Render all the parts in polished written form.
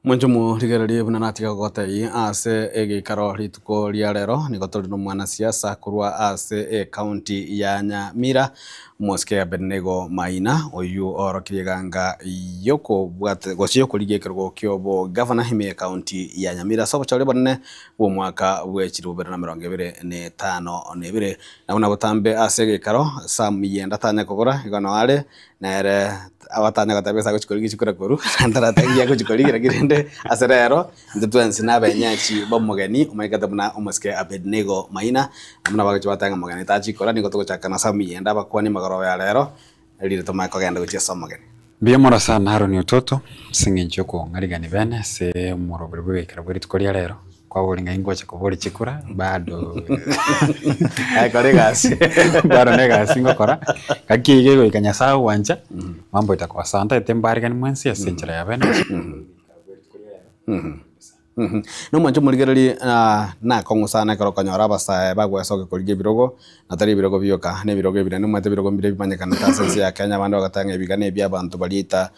Mwanche omorigererie buna natiga gogotebia ase egeikaro rituko ria rero nigo tori nomwanasiasa korwa ase ecounty ya Nyamira omosike Abednego Maina oyio oorokirie eganga yokobwate gose yokorigia ekerogo kiobogavana ime yecounty ya Nyamira ase obochori obonene bw'omwaka bwe chilifu bibere na emerongo ebere na etano na ebere. Na buna botambe ase egeikaro Sam Yenda tanya kobora igo noo are Nere abatanya goteba ase agochia korigia chikura korwa, ntaratebia agochia korigia lakini rende ase rero, intwe twensi na abenyechi b'omogeni omanyekete buna omosike Abednego Maina, na buna bagochia bateba ng'a mogeni tachikora, nigo togochaka na ase amiyenda abakuani magoroba ya rero, erinde tomanye kogenda gochia ase omogeni. Mbuya mono sana Aaron Ototo, ase eng'encho y'okong'arigania bene ase omoroberi bw'egeikaro bwe rituko ria rero. Kwabori ng'ai ngocha koboria chikura bado Aye kora egasi. bado na egasi ngokora, gaki iga egoika Nyasaye ogwancha, mambo itakuwa sawa. Ntagete mbarigani mwensi ase enchera ya bene. Nomwanche omorigereria nakong'u sana ekero okonyora abasae bagwesokia korigia ebirogo, na tari ebirogo bioka, na ebirogo ebinene omanyete ebirogo mbire bimanyekanete ase ense ya Kenya abande bagoteba ng'a ebiga nebia abanto baria ita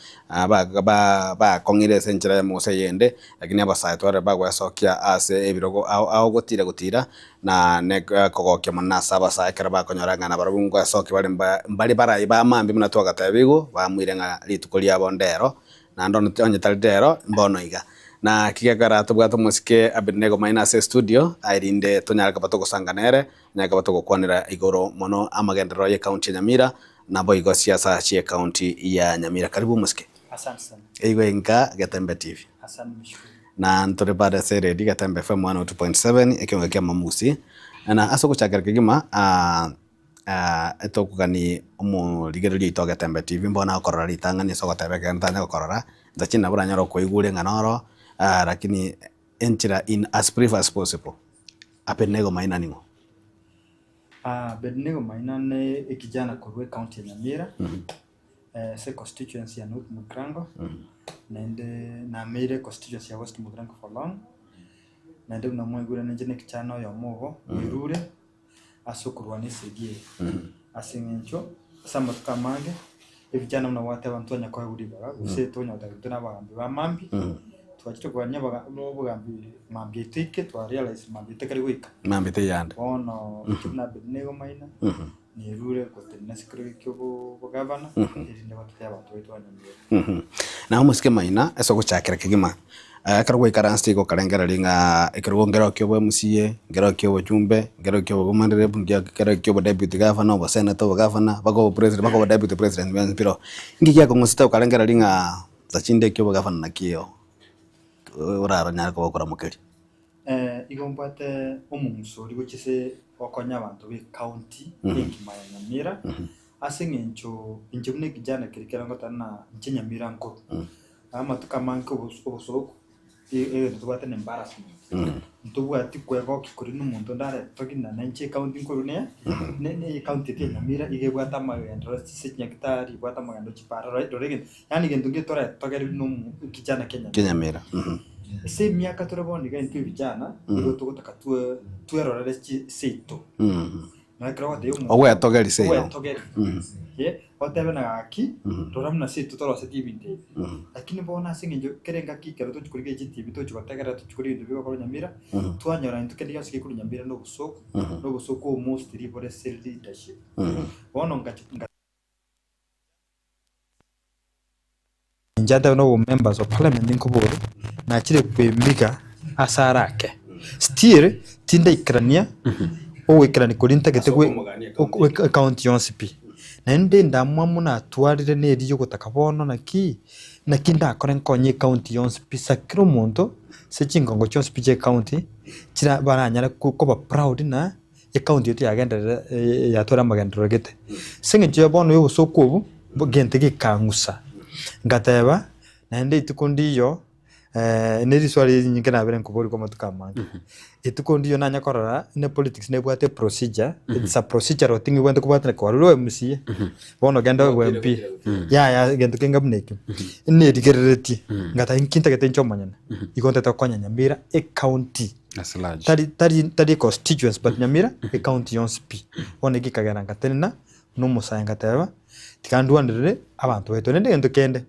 bakong'ire ase enchera eyemo gose eyende. Lakini abasae twarore bagwesokia ase ebirogo ao ao gotira gotira, na ne kogokia mono ase abasae ekero bakonyora ng'a nabarabwo ngwesokia bare mba mbare barai ba mambia buna twagatebiwa, baamwire ng'a rituko riabo ndero, naende onde onye tari rero mbono iga. Naki gekogera tobwate omosike Abednego Maina ase estudio, erinde tonyare koba togosanga nere, tonyare koba togokwanera igoro mono amagenderero ye county ya Nyamira, naboigo siasa chie county ya Nyamira. Karibu omosike. Asante sana. Eigwe inka Getembe TV. Asante nimeshukuru. Na ntore bado ase eredio Getembe FM 102.7 ekeombe kia Mamusi. Na ase ogochakera kegima ah, ah, etokogani omorigereria oito o Getembe TV mbono agokorora ritang'ani ase ogoteba ekero ntanya gokorora, ntachi nabo oranyore okoigwa ore ng'a noro ah, lakini enchera in as brief as possible. Abednego Maina ning'o? Abednego Maina ne ekijana korwa ecounty ya Nyamira. Ase constituency ya North Mugirango, naende nameire constituency ya West Mugirango for long, naende buna mwaigure ninche na ekichana oyomo obo, oirure ase okorwana esegi eye. Ase eng'encho ase amatuko amange, ebichana buna gwateba ntwanya koegwa ribaga, gose tonya goteba intwe na abagambi ba mambia, twachire kogania abaga obogambi mambia toike twa realize mambia tekari goika. Mambia teyande. Bono inche buna Abednego Maina. Nerure gotenena ase ekerogo ki'obogavana, erinde batotebie abanto baito ba Nyamira. Na omosike Maina ase ogochakera kegima, ekero gwaikaransete igo okarengereria ng'a ekerogo nkero kia obo MCA, nkero kia obochumbe, nkero kia obo rep, nkero kia obo deputy governor, obo senator, obo governor, mpaka obo president, mpaka obo deputy president bionsi mbiroo. Inki giakong'usete okarengereria ng'a tachinde ekia obogavana nakio oraranyare koba okoramokeria? Igo mbwate omong'uso oria gochia ase gokonya abanto b'ecounty engima ya Nyamira, ase eng'encho inche buna ekijana keria kere ngoteba ng'a inche Nyamira nkorwa. Amatuko amange obos obosoku, e- egento tobwate na embarrassment. Ntobwati kwegokia koria na omonto onde aretogie ng'a nainche ecounty nkorwa neye, ne ne ecounty eke ya Nyamira iga ebwate amagenderero ase chinyagitari, ebwate amagenderero chipara, rora rora egento yaani egento nkere toretogereria na omo ekijana kia Nyamira. Kia Nyamira. Ase emiaka tore bono iga intwe ebijana, nigo togotaka twe twerorere chi seito. Nonya ekero ogotebia omonto Ogwetogeria seino. ogwetogeria, eh, otebe na gaki, rora buna seito toroseti ebinto ebi. Lakini bono ase eng'encho kera engaki ekero tochi korigia chitibi tochi gotegerera tochi korigia ebinto bigokorwa Nyamira, twanyora intwe kende gionsi gekorwa Nyamira na obosoku, na obosoku obo mostly bore ase leadership. Bono ngachi nga. Inche ntebe na obomembers of parliament nkobore, nachire kwemiga ase are ake. Still, tindaikerania ogoikerania koria ntagete gwe ecounty yonsi pi. Naende endamwamu natwarire neri yogotaka bono naki, naki ndakore nkonye ecounty yonsi pi sa kera omonto, ase chingongo chionsi pi chia ecounty, chira baranyare koba proud na. Ecounty yaito yagenderere yatwara amagenderero gete. Ase eng'encho ya bono ya obosoku obo, gento gekang'usa, ngateba naende rituko ndiyo ne riswali rinyinge nabere nkoborigwa amatuko amange. Rituko ndiyo nanye korora ne politics nebwate eprocedure, it's a procedural thing ebwenerete kobwatana kwarure obo MCA, bono ogende obe MP, yaya egento kenge buna ekio. Nerigereretie, ngateba inki ntagete inche omonyene, igo ntagete gokonya Nyamira ecounty. As large. Tari tari tari econstituency but Nyamira ecounty yonsi pi. Bono eki ekagera ngatenena na omosae ngateba, tiga ndwanerere abanto baito. Naende egento kende.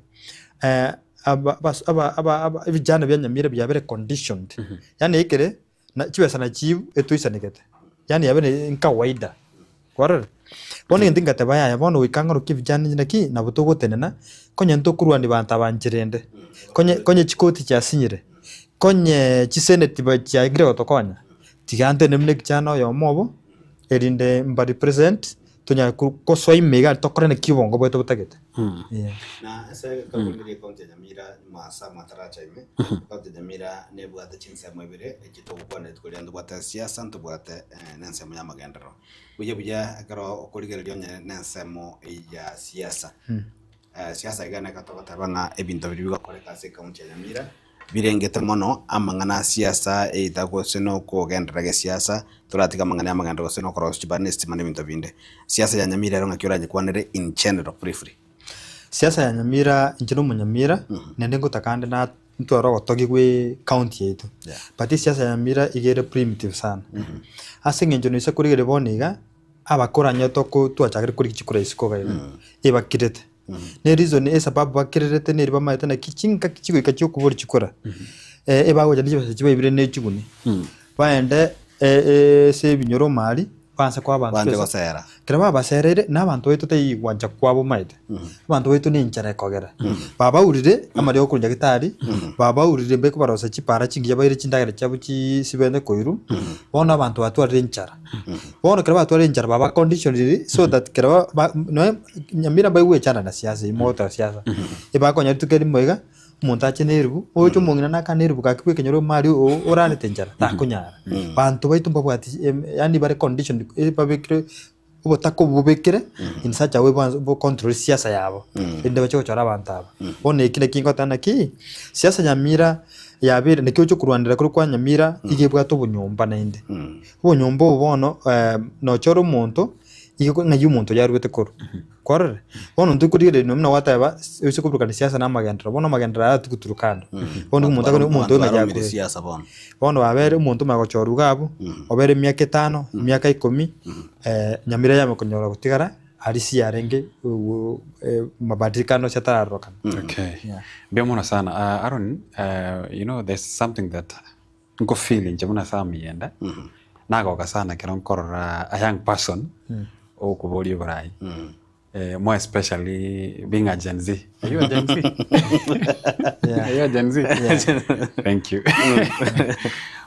aba abas aba aba aba ebijana bia Nyamira biabere conditioned, yaani ekere na chibesa nachiu etoisanegete, yaani yabeire nkawaida, kwarorire? Bono egento ngateba yaya bono goika ng'orokie ebijana inche naki nabo togotenena, konye ntokorwania banto aba inche rende, konye konye chikoti chiasinyire, konye chiseneti ba chiagire gotokonya, tiga ntenene buna ekijana oyomo obo, erinde mba represent. Tonyare gosoa ime iga tokore naki obongo bwaito botagete. Yeah. Na ase egekabu keria ekaunti ya Nyamira nyuma ase amataracha ime, ekaunti ya Nyamira nebwate chinsemo ibere echi togokwana rituko riria ntobwate siasa ntobwate na ensemo ya amagenderero. Buya buya ekero okorigereria onye na ensemo ya siasa, siasa iga neka togoteba ng'a ebinto biria bigokoreka ase ekaunti ya Nyamira Birengete mono amang'ana a siasa either gose na okogenderera gesiasa, toratiga amang'ana ya amagenderero gose na okorosia chibara na estima na ebinto binde. Siasa ya Nyamira ero ng'aki oranyekwanere in general briefly? Siasa ya Nyamira inche na omonyamira naende ngotaka ande na ntware ogotogi gwe county yaito. Yeah. But esiasa ya Nyamira iga ere primitive sana. Ase eng'encho noise korigereria bono iga, abakoranye toko twachakire korigia chikura isiko iga iga, ebakirete. Ne reason esababu bakererete neri bamaete naki chingaki chigoika chiokobori chikura, ebagocha ne chibesa chibaibire ne chiguni, baende ase ebinyoro omari, baanse koa abanto Banche chibesa. gosera. Ekero babasereire, na abanto baito taiyi gwancha kwabo omanyete, abanto baito ne enchara ekogera. Babaurire amariogo korwa nyagetari, babaurire mbe kobarosia chipara chingiya baire chindagera chiabo chii koirwa, bono abanto batwarire enchara. Bono ekero batwarire enchara baba conditioned so that ekero ba noe Nyamira mbaigwechana na siasa eywo mogoteba siasa, ebakonyora rituko erimo iga, omonto ache na eribu, oche omong'ina nakane eribu gaki bwa ekenyoro omari oo orarete enchara, takonyara. Banto baito mbabwati em yaani bare conditioned babekire obotaka obo bobekire in such a way bwanse bo control siasa yabo, erinde bache gochora abanto aba. Bono eki naki ngoteba naki, siasa Nyamira yabeire naki oche korwanera korwa kwa Nyamira, iga ebwate obonyomba naende. Obonyomba obo bono nochore omonto, igo ng'ai omonto oyio arwete korwa, kwarorire? Bono intwe korigereria buna gwateba oise koburukania siasa na amagenderero, bono amagenderero aya atuguturwe kando. Bono omonto akore omonto oyo ng'ai Abanto baromire akwete. siasa bono. Bono babere omonto omanye gochorwa iga abwo, obere emiaka etano, emiaka ikomi, nyamira yame konyora gotigara aria siyarenge mabadiliko ande onsi atararorokana. Okay. Yeah. Mbuya mono sana. Uh, Aaron, uh, you know there's something that nko feel inche buna ase amiyenda, nagoka sana ekero nkorora a young person okoboria oborai, more especially being a Gen Z. Are you a Gen Z? Yeah. Are you a Gen Z? Thank you.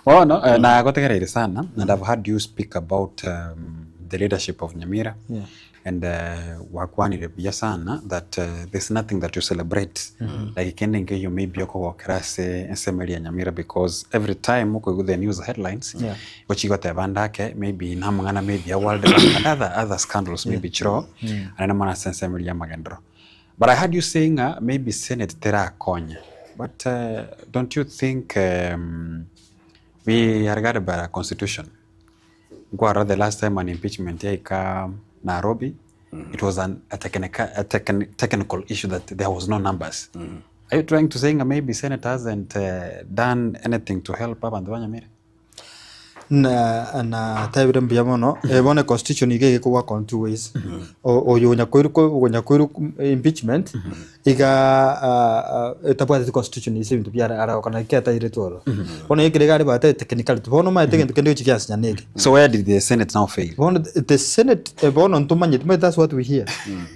Bono eh, nagotegereire sana and I've heard you speak about um, the leadership of Nyamira Yeah. And gwakwanire buya sana that there's nothing that you celebrate like kende nkeiyo maybe okogokera ase ensemo eria ya Nyamira because every time okoigwa the news headlines Yeah. igo chigoteba ande ake maybe na amang'ana maybe ya World Bank and other, other scandals maybe chiroo naende mono ase ensemo eria ya amagenderero. But I heard you saying ng'a maybe senate terakonya but don't you think we are guided by a constitution Nkwarora the last time an impeachment yaika Nairobi, it was an, a, technica, a techni, technical issue that there was no numbers. Are you trying to say nga maybe Senate hasn't uh, done anything to help abanto ba Nyamira? Na natebire mbuya mono, eh, bono econstitution iga egekowork on two ways. O- Oyo onyakoirwa ko- onyakoirwa impeachment, iga etabwateti constitution ase ebinto biare aragokora naki atairetwe ororo. Bono ekere iga arebate technicality, bono omanyete egento kende gochia giasinya neke. So where did the Senate now fail? Bono the senate eh, bono ntomanyeti omanyete that's what we hear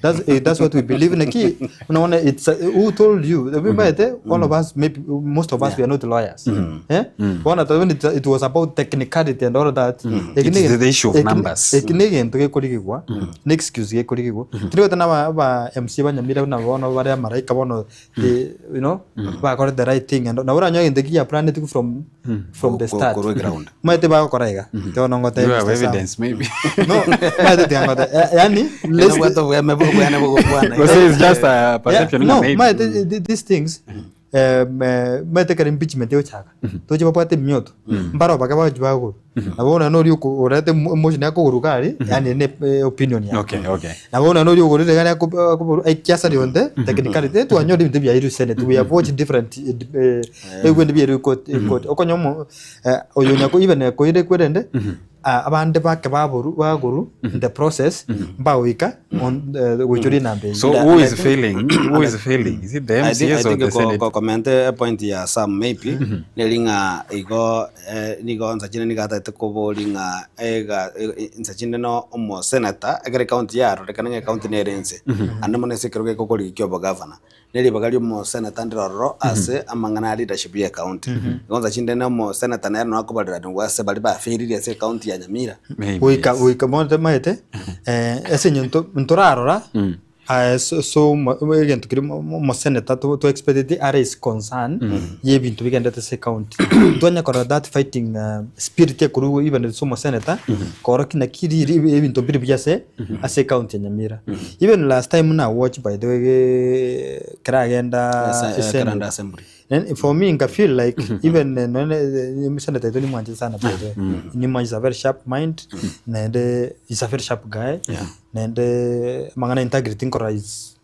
that's, eh, that's what we believe naki buna bono it's a, who told you omanyete all of us maybe most of us we are not lawyers eh bono tobeni it, it was about technicality and all that Eki It's ne- the issue of eki- numbers. eki ne egento gekorigigwa ne excuse gekorigigwa Tiri na aba aba MC ba Nyamira buna bono bare amaraika bono they you know bakore the right thing and nabo oranyore egento ekiya planetwe from from the Ko- start. korwa eground. Omanyete bagokora iga tiga bono ngotebie You have Mr. Sam. evidence maybe. No, omanyete tiga ngote yaani let's Nobwate obweme bwene bogokwana. Gose it's just a Yeah, perception no, ng'a maybe. omanyete these things Omanyete ekero impeachment egochaka, toche babwate emioto, mbaro bake bagochi bagorwa. Nabo bono noria oko orete emotion ya kogoro iga aria, yaani ere ne opinion yaye. Okay, okay. Nabo bono noria ogorire iga aria ako akoborwa ekiasari onde, technicality, twanyora ebinto biairwe senate, we have watched different ebinde biairwe court court. Okonya omo oyo onya even koire kwerende. Abande bake baboru bagoru in the process mbagoika on goichoria enamba eyio. So who is failing? Who is failing? Is it the I think, I MCAs or think the ko, Senate? ko, komente epoint ya Sam maybe neri ng'a igo eh, nigo nsa chinde nigo atagete kobori ng'a ega e- nsa chinde no omosenator ekero ecounty yarorekana ng'a ecounty nere ense ande mono ase ekero gekokorigia kia obogavana ne ribaga ria omosenator ndire ororo ase amang'ana a leadership ya ecounty. Igo nsa chinde na omosenator nere noo akobarera nigo ase baria bafailire ase ecounty ya Nyamira. Maybe, Goika yes. goika bono tomaete ase eng'encho ntorarora aye so so egento keria omosenator to to expecteti are is concern ya ebinto bigenderete ase ecounty. Ntwanya korora that fighting spirit ekorwa even ase omosenator korokia naki riri ebinto mbiri buya ase ase ecounty ya Nyamira. Even last time na watch by the way ekero agenda Ase- Senate. ekero ande assembly. Then for me nka feel like even nonye senator oito nimwanchete sana by the way. Nimwanchete is a very sharp mind naende is a very sharp guy naende amang'ana ya integrity nkorora is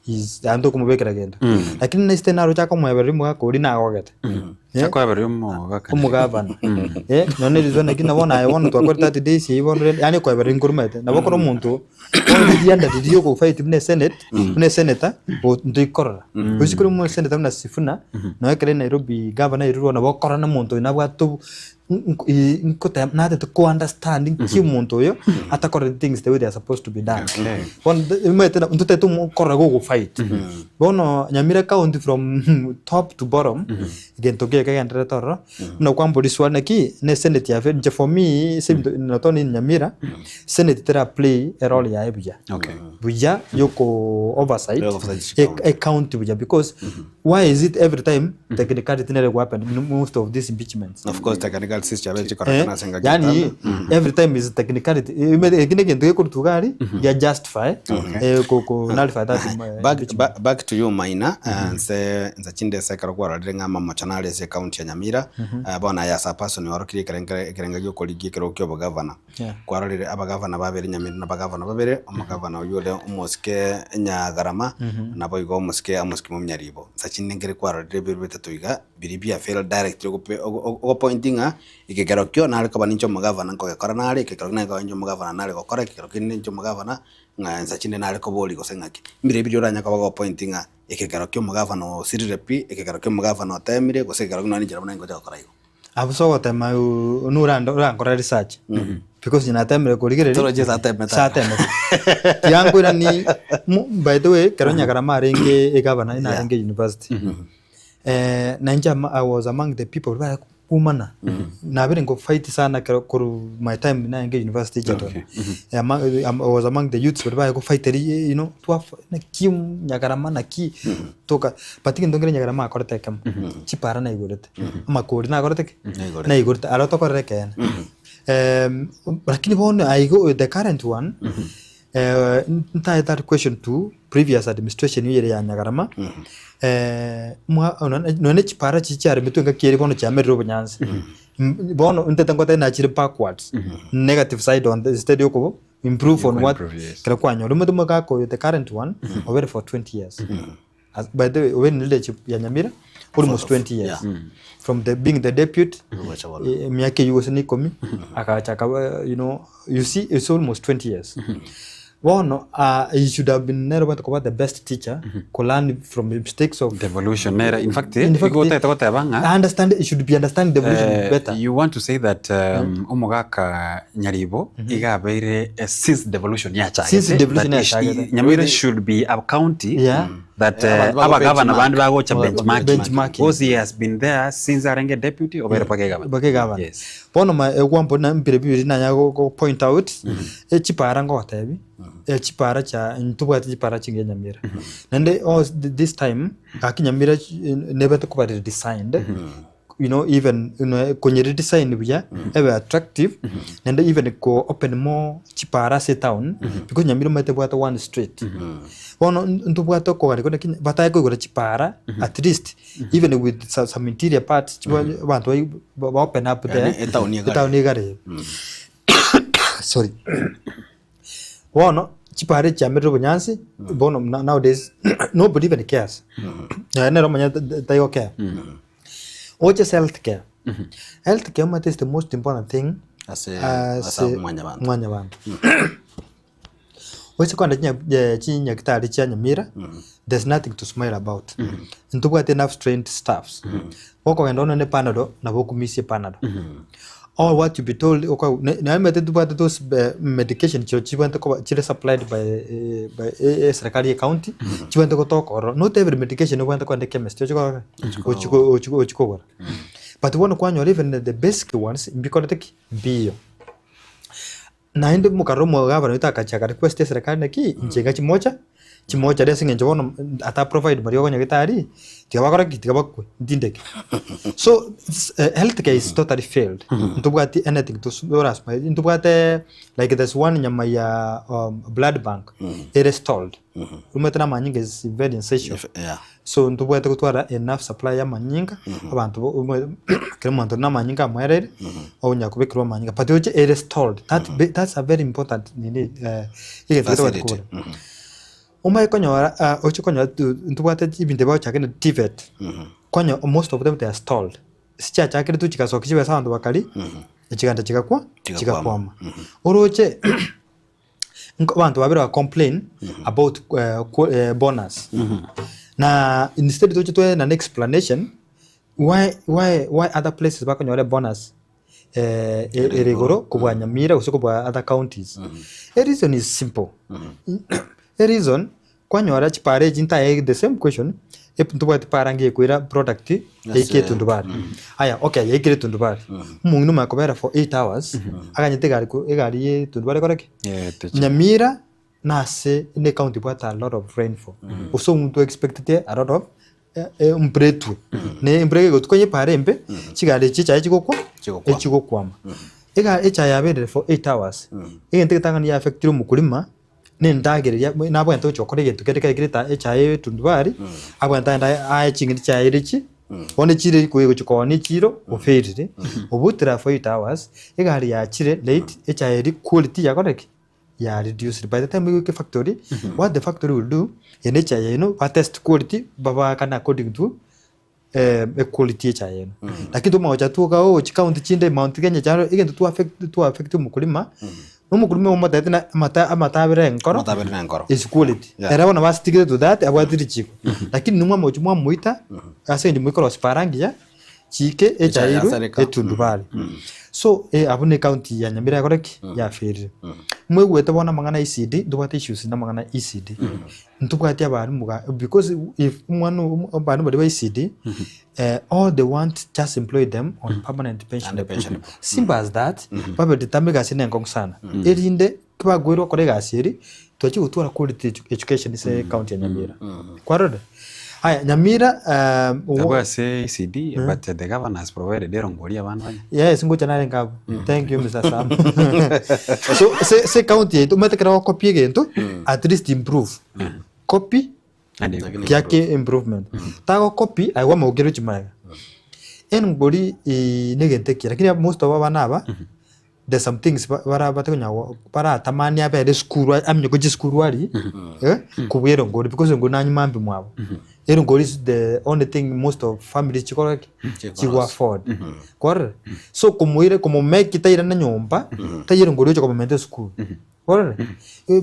is yaani tokomobekera gento. Lakini nesete naroche akomoebereria omogaka oria nagogete. Eh, Akoebereria omogaka. omogavana eh, nonye riria naki na bono aye bono twakorete 30 days eywo bono rende yaani okoebereria nkoromanyete. Nabo ekero omonto bono riria riria ogofight buna esenate buna esenator ntoikorora. Gose kore omosenator buna Sifuna nonye ekero Nairobi gavana airirwe nabo okorora na omonto oyo nabwate obo nkoteba natete ko understand nki omonto oyo atakoreti things the way they are supposed to be done. Okay. Bono omanyete ntotagete omokorora gogofight. Bono Nyamira county from top to bottom egento kere kegendererete ororo buna kwambora riswali naki ne senate yafe inche for me ase ebinto not only in Nyamira senate tera play erole yaye buya. Okay. Buya yoko oversight Oversight e- ecounty buya because Why is it every time technicality nere go happen in most of these impeachments? Of course technical sis chiabe Eh, chikorekana ase engaki yani etano. every time is technicality. Eki ne egento gekorutwa iga aria gia justify eh, ko ko nullify that eh, Back, impeachment. ba, back to you Maina eh, nse nse chinde ase ekero kwarorire ng'a amamocho nare ase ecounty ya Nyamira eh, bono aye as a person warokirie ekerenkere ekerenga giokorigia ekerogo kia obogavana Yeah. Kwarorire abagavana babere Nyamira na abagavana babere, omogavana oyio ore omosike Nyagarama, naboigo omosike Amos Kimomia Nyaribo. Nsa chinde nkere kwarorire ebiro bitato iga, biria bia fail directly ogope ogo ogopointi ng'a ekekero kio nare koba ninche omogavana nkogekora nare, ekekero kio nare koba ninche omogavana nare gokora, ekekero kende ninche omogavana ng'a nsa chinde nare koboria gose ng'aki. Mbire biria oranye koba ogopointi ng'a ekekero kia omogavana osirire pi, ekekero kia omogavana otemire, gose ekekero kio nonye ninche nabo naye ngocha gokora igo. Abwo ase ogotema nurande orankore research because inche natemire korigereria Toroche ase atemete ase atemete. Tiga nkoiranie mo by the way ekero Nyagarama arenge egavana yeah. narenge university na inche I was among the people baria bare koumana nabere nko fight sana ekero korwa my time narenge university Egerton Okay. Among I was among the youths baria bare go fight eria you know twa naki Nyagarama naki toka but egento nkere Nyagarama akorete ekemo chipara naigorete. Amakori nakorete ki? Naigorete. Naigorete. Aro tokorere ekeene. Em, lakini bono aigo the current one, eh, ntaete that question to previous administration eywo ere ya Nyagarama, eh, mwa nonye nonye chipara chiria chiaremetwe engaki eria bono chiamerire obonyansi. M- Bono ntete ngotebe nachire backwards, negative side on the instead yokobo improve on what Improve, yes. kero kwanyora. Omanyete omogaka oyo the current one, obere for 20 years. As, by the way, when leadership ya Nyamira almost 20 years Yeah. from the being the deputy Gocha bono. eh, miaka eywo gose na ikomi agacha akaba you know you see it's almost 20 years bono uh, he should have been nere obwate koba the best teacher ko learn from the mistakes of Devolution nere in fact In fact, igo otagete goteba ng'a I understand he should be understanding devolution Eh, better you want to say that um, omogaka Nyaribo iga abeire eh, since devolution yachagete Since devolution that is- yachagete. Nyamira should be a county Yeah. that Eh, eh, abanto bago abagavana benchmark. bande bagocha benchmarking Benchmarking. because he has been there since arenge deputy obere paka egavana Baka egavana. yes Bono ma egwambo na mpire bibiri nanya go go point out echipara ngogotebi echipara chia ntobwate chipara chingiya Nyamira naende all this time gaki Nyamira nebete koba redesigned you know even you know, konye redesign buya ebe attractive naende even ko open more chipara ase etown because Nyamira omanyete ebwate one street bono ntobwate okogania konde ki batae koigora chipara at least even with some interior parts chiba abanto bai ba open up there Yaani etown egare. etown egare sorry Bono chipara echi chiamerire obonyansi, bono nowadays nobody even cares. Nonya nere omonyene taigo care. Oche ase health care, health care omanyete is the most important thing. Ase ase mwanyabanto. Mwanyabanto. Oise kogenda chinya chinyagitari chia Nyamira, there's nothing to smile about. Ntobwate enough trained staffs. Gokogenda onye ne panado, nabo okomiss epanado. All what you be told okoegwa ne naende omanyete ntobwate those medication chiria chibwenerete koba chire supplied by by eserekari ya ecounty, chibwenerete gotoka ororo. Not every medication obwenerete kogenda echemist oche kogora ki? Ochi ko ochi ochi kogora. But bono kwanyora even the basic ones mbikorete ki? Mbiyo. Naende mokarora omogabana oito agachaka request eserekari naki inche iga chimocha, chimochari ase eng'encho bono ata provide mariogo nyagetari, tiga bakore ki? Tiga bakwe, ntindeke. So health care is totally failed, ntobwati anything tos orasoma ntobwate like there's one nyama ya blood bank ere stalled, omanyete na amanyinga is very essential. Yeah. So ntobwate gotwara enough supply ya amanyinga, abanto bo omo ekero omonto na amanyinga amoereire, onya kobekerwa amanyinga but oche ere stalled that be that's a very important nini egento getobwate Facility. kogora. Omanye konyora oche konyora tu ntobwate ebinto bagochaka na TVET, konya most of them they are stalled, chiachakire tu chigasokia chibesa abanto bakaria, chigenda chigakwa Chigakwama. chigakwama. Oroche. Nko abanto babere ba complain about bonus na instead toche toe an explanation why why why other places bakonyora ebonus ere igoro kobua Nyamira gose kobua other counties. E reason is simple, e reason kwanyora chipara echi ntaye the same question, ntobwati para ngiya ekoira product yaika etundubari. Aya okay yaikire etundubari, omong'ina omanye kobera for 8 hours, aganyete egari ko egari ya etundubari ekore ki? Nyamira nase ne ecounty ebwate a lot of rainfall, gose omonto expectete a lot of embura etwe, na embura egotwa konya epara embe, chigari echi chiaye chigokwa Chigokwama. echigokwama. Ega echae yaberire for 8 hours, egento egetang'ani ya affectire omokulima. Nendagera eria nabwenerete gochia gokora egento kende kere kere echae eye etundubari, abwenerete agende aye ching'eni chiaye ere chi, bono echiro eri gochia koonia echiro ofailire, obutire for 8 hours, egari yachire late, echae eria quality yakorire ki? Ya reduced. By the time egoika efactory, what the factory will do, eye ne echae yaino, ba test quality, babaakane according to equality echae eno. Lakini tomagocha tuoka oo chikaunti chinde Mount Kenya chiaro egento twa affect twa affect omokulima, na omokulima omotebete na amata amatabere enkoro Amatabere na enkoro. is quality. Yeah. Ere bono bastickire to that abwate richiko. Lakini nimwe mochi mwamoita ase eng'encho moikorosia para ngiya chiike Echae echae erwe yasareka. etundubari. So abwo ne ekaunti ya Nyamira yakora ki? Yafailire. Moigwete bono amang'ana ya ECD, ntobwate issues na amang'ana ya ECD. Ntobwati abalimu ga because if omwana o abana baria ba ECD all they want just employ them on permanent And pensionable. Simple as that, babe determined egasi ne enkong'u sana. Erinde kibagoirwe gokora egasi eria, twachia gotwara quality education ase ecounty ya Nyamira. Kwarorire? Aya Nyamira Abwo ase ECD but the governor has provided erongori abana baye. Yes, ngocha narenge abwo. Thank you Mr. Sam. So se se county yaito omanyete ekero ogocopy egento at least improve. Copy And improve. kiake improvement. Tagocopy aye kwamogokera chimaiga. Engori negento ekiya lakini most of abana aba there's some things ba- bara batari konya go baratamani abere esukuru aminye gochia esukuru aria kobua erongori because erongori nanywa mambia mwabo. Erongori is the only thing most of families chikora ki? Chigo afford. Kwarora? So komoira komomake tairana nyomba, taiyo erongori ocha komomenta esukuru. Kwarora?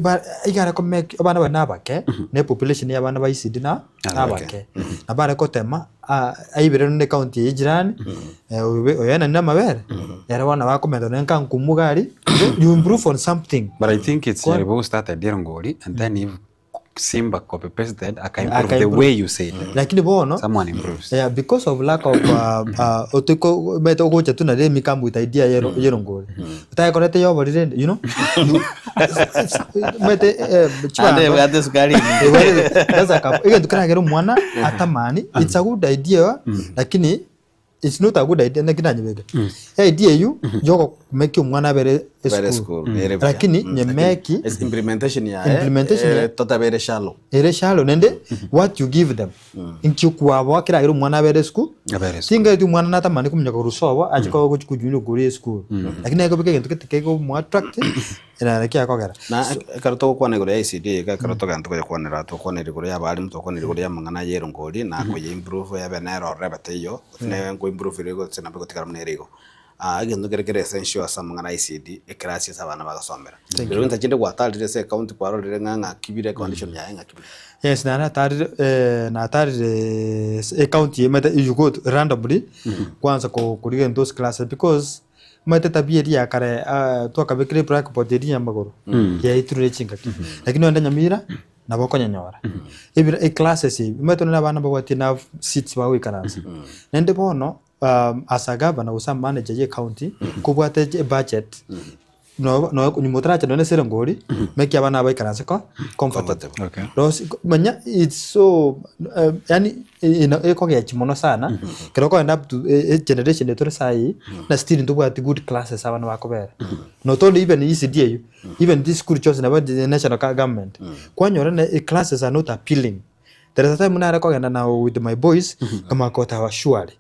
Ba iga are komake abana baria nabake, na epopulation ya abana ba ECD na nabake. Nabo are kotema aibere ne ecounty eye jirani, oyoenanire amabere, ere bono nabo akomenta nonye nka nkumu iga aria, you improve on something. But I think it's Kwa- Jaribu who started Erongori and then if Simba copy pasted aka improve Aka the improve. way you said. Lakini bono Someone improves. yeah, because of lack of otiko omanyete ogocha tu nare emikambo with idea ya ero- ya erongori otayekorete yoborire rende you know You- omanyete Ande chibando ebwate esukari egento keragere omwana atamani it's a good idea lakini It's not a good idea naki nanyebeke. Idea eywo yogokumeki omwana abere Abere esukuru. esukuru, ere buya. Lakini nyemeki Ase implementation yaye Implementation yaye. totabere shallow. ere shallow naende what you give them inki okwaboa keragere omwana abere esukuru Abere esukuru. tingaeti omwana natamani kominyoka korwa sobo ache koba gochi kojuina okore esukuru lakini nakobeka egento gete kegomo attract na naki akogera Na ekero togokwana igoro ya ECD iga ekero togenda tokoyekwanera tokwanera igoro ya abalimu tokwanera igoro ya amang'ana ya erongori na koye improve ebe nere ororo ebe teiyo gose nebe nko improve ere gose nabo egotigara buna ere igo. Egento kere kere essential ase amang'ana a ECD, ekerasi ase abana bagosomera. Rirorio insa chinde gwatarire ase ecounty kwarorire ng'a ng'aki bire econdition yaye ng'aki bire. Yes, naende natarire natarire ase ecounty eye omanyete you go randomly kwanza korigia in those classes because omanyete etabia eria ya kare twakabekire eblackboard eria ya amagoro yaiturire chingaki. Lakini nonye Nyamira nabo okonyanyora. Ebira eclasses ebi omanyete nonye abana mbabwati enough seats bagoikaransa. Naende bono as a governor gose a manager ye ecounty kobwate ebudget noba nonya nyuma otaracha nonya ase erongori make abana baikaranse ko comfortable. Okay. Rosi manya it's so yaani ino ekogechia mono sana ekero okogenda up to egeneration eye tore saii na still ntobwati good classes abana bakobera. Not only even ECD eywo even chisukuru chionsi nabo national government kwanyora na eclasses are not appealing. There is a time nare kogenda na with my boys nkamanya goteba surely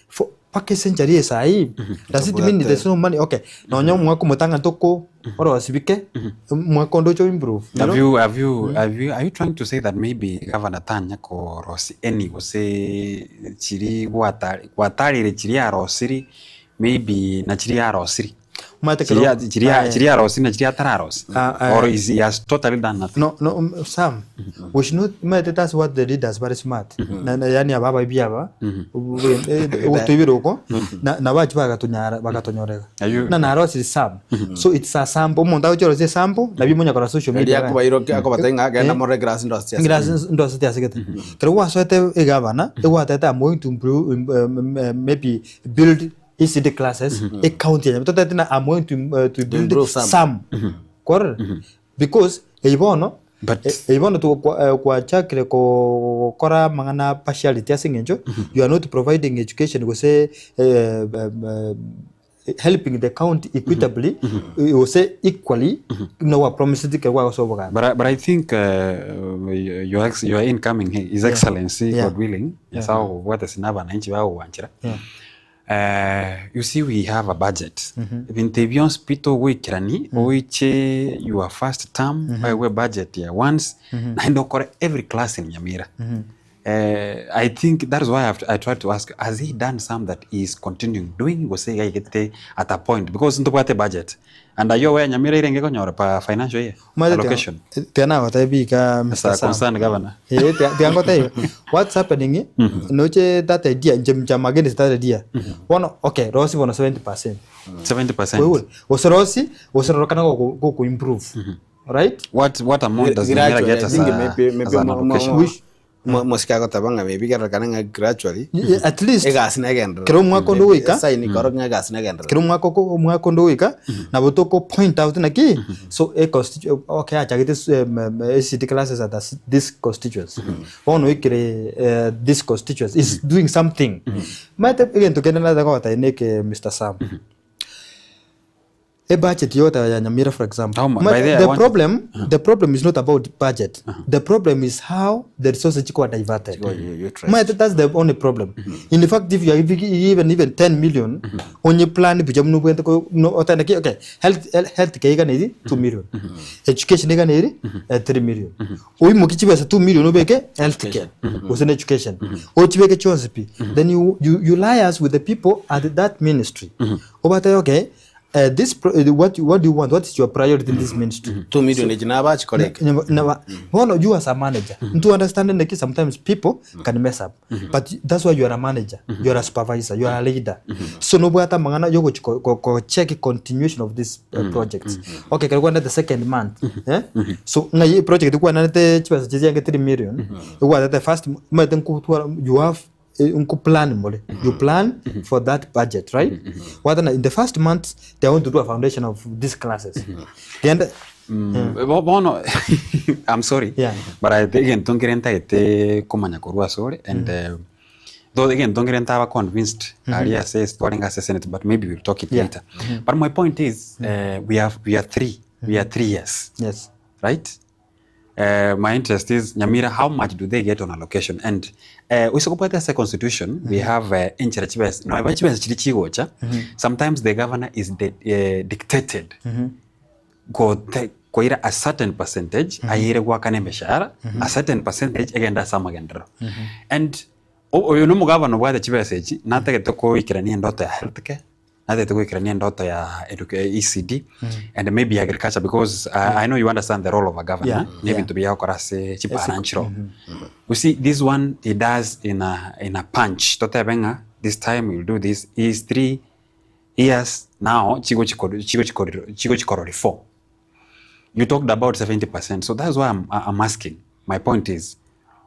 for mpaka esenchari eye saii does it mean there's no money okay nonya omwaka omotang'ani toko orosi bike omwaka onde oche o improve you Have know? you, have you, have you, are you trying to say that maybe Governor tanya korosi any gose chiri gwata gwatarire chiri arosiri maybe na chiri arosiri Omanyete kero Chiria chiria aye. chiria arosi na chiria atararosi Ah, ah. or is he has totally done nothing No, no, Sam, we should not, omanyete that's what the leaders bare smart. Na, na, yani aba abaibi aba, otoibire oko, na, na bachi bagatonyara, bagatonyorega. Are you- Na narosire some. So it's a sample, omonto agochia orosia esample, nabio monya korora social Eria media. akobaira akobatebia ng'a genda morore ekerasi ndosi ase. Ngirasi ndosete asegete. Ekero gwasoete egavana, egwatete I'm going to improve, maybe build ECD classes ecounty ya Nyamira totagete na I'm going to, to build improve some. some kwarora because eywo bono But- eywo bono twachakire gokora amang'ana partiality ase eng'encho you are not providing education gose helping the county equitably gose equally buna gwa promised ekero kwagosoa obogambi. But I, but I think your, ex, your incoming His Excellency Yeah. God willing Nyasaye ogobwate ase na abananchi bagogwanchera Yeah. You see we have a budget ebinto ebi bionsi pi togoikerani oiche your first term oegwe budget ya once naende okore every class in Nyamira I think that is why I've, I tried to ask has he done some that he is continuing doing gose iga aigete at a point because ntobwate budget and aywo aware Nyamira irenge konyora per financial year Omanyete allocation tiga nagotebi iga as Mr. a Sam. concerned governor Eh, tiga ngotebi what's happening noche that idea inche I'm against that idea bono okay rosi bono 70% 70% Wewe, gose rosi gose rorokana gogo gogo improve right what what amount does Nyamira Gradually, get I as think a, maybe- as maybe an allocation mosike agoteba ng'a maybe kerorekane ng'a gradually Yeah, at least egasi negenderera. Kero omwaka onde goika. Esign korokia ng'a egasi negenderera. kero omwaka oko omwaka onde goika nabo toko point out naki so e constitu okay achagete ECD classes at this constituency bono oikire this constituency is doing something omanyete egento kende narete goteba neke Mister Sam. Ebudget yoteba ya Nyamira for example. How mu- Ma- by the way, I the want- problem the problem is not about budget. The problem is how the resources chikoba diverted. Chikoba u- utilized. Ma, that's the only problem. In fact if you are giving even even 10 million onye plan buya buna obwente ko no otande ki okay health health care iga neri 2 million. Education iga neri 3 million. Oimoki chibesa 2 million obeke health care gose na education. Ochibeke chionsi pi. Then you you you liaise with the people at that ministry. Obatebie okay this pro, what, what do you want what is your priority in this ministry 2 million echi nabachikora eke Bono you as a manager nto understand neki sometimes people can mess up but that's why you are a manager you are a supervisor you are a leader so nobwate amang'ana yogochi ko- ko- ko check continuation of this projects okay kero kwandete second month eh so ng'a project kwananete chibesa chiria 3 million egwatete first omanyete nkotwara you have nko plan more you plan for that budget right Whether in the first month they want to do a foundation of these classes genda Bono I'm sorry Yeah. but I think egento nkere ntagete komanya korwa ase ore and though egento nkere ntaba convinced aria ase twarenge ase senate but maybe we'll talk it Yeah. later but my point is we have we are three we are 3 years yes right my interest is Nyamira, how much do they get on allocation? And usikopata ase constitution, we have enchera chibesa, no, chibesa chiri chigocha. Sometimes the governor is dictated go koira a certain percentage ayire gwakana emeshahara, a certain percentage egenda ase amagenderero. And oyo nomogavana obwate chibesa echi natagete koikerania endoto ya healthcare. Natete goikerania endoto ya educa ECD and maybe agriculture because I know you understand the role of a governor Yeah, na ebinto biria agokora ase chipara nchiroo. You see this one he does in a, in a punch totebe ng'a this time he will do this he is 3 years now chigochi chigochi korori 4. You talked about 70%, so that's why I'm, I'm asking. My point is,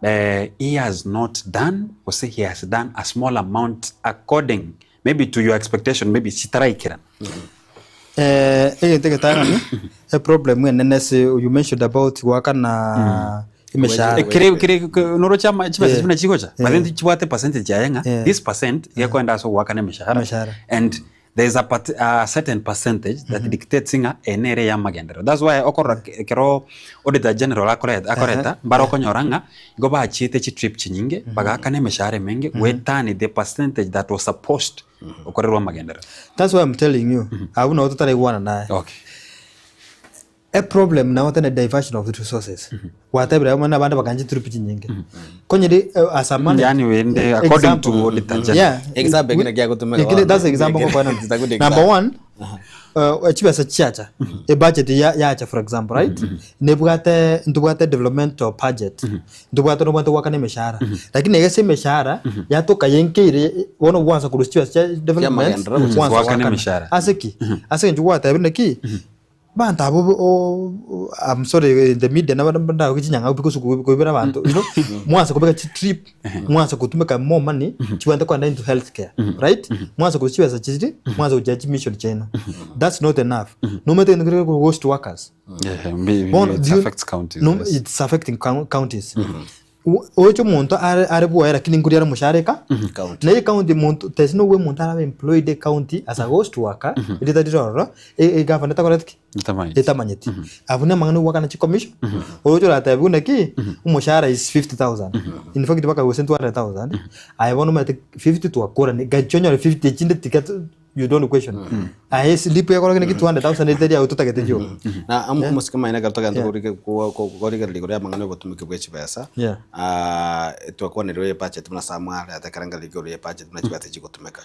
he has not done, or say he has done a small amount according maybe to your expectation, maybe chitaraikirana. Egento egetang'ani eproblem enene ase you mentioned about goakana emeshahara. Kere kere noroche ama chibesa Yeah. buna chigocha but then chibwate percentage yaye ng'a this percent gekoenda ase ogoakana emeshahara Emeshahara. and there is a, part, a certain percentage that dictates ng'a eye nere y'amagenderero. That's why okorora ekero auditor general akoreta akoreta mbare okonyora ng'a igo bachiete chitrip chinyinge bagaakana emeshahara emenge goetani the percentage that was supposed gokorerwa amagenderero. That's why I'm telling you, abwo nabo totaraigwana naye. Okay. A problem nabo tene diversion of resources. Gwatebire abwo abande bakancha chitrip chinyinge. Konyeri as a manager. Yani wende according to Example. auditor general. Yeah. Example ekero kiagotumeka Ekere- bono. that's example Ekere- ngokoena. it's a good Number example. one, chibesa chiacha ebudget ya yacha for example right nebwate ntobwate developmental budget ntobwate nobwate gwakana emeshahara lakini egese emeshahara yatoka yenkeire bono gwansa korwa chibesa chia development Chiamagenderero gose gwansa Gwakana gwakana. emeshahara. Ase ki ase eng'encho gwatebire naki banto abwo bo- o- o- I'm sorry in the media nabo ndagoke chinyang'au because koibera abanto you know mwansa kobeka chitrip mwansa kotumeka more money chibwate kogenda into health care right mwansa korwa chibesa chiri mwansa gochia chimission chiaino that's not enough nomanyete egento kere ghost workers Yeah, Bono, it do you- affects counties. no, yes. it's affecting counties Oche omonto are are bwoye lakini nkori are omoshahara eka County. naye ecounty monto there's no way omonto arabe employed ecounty as a ghost worker erieta rire ororo e- egavana etakoreti ki? Etamanyeti. etamanyeti abwo na amang'ana ogwakana chicommission oroche oratebiwe naki omoshahara is 50,000 in fact mpaka gose 200,000 aye bono omanyete 50 twakorani gachia onyore 50 echinde tiga you don't question aye slip ekoro naki 200,000 etari yago totagete rioka Na omosike omonene ekero togenda korigereria igoro y'amang'ana y'obotumiki bwa chibesa, Yeah. twakwanerwe ebudget buna ase mwareta ekerengererio igoro y'ebudget buna chibesa chigotumeka.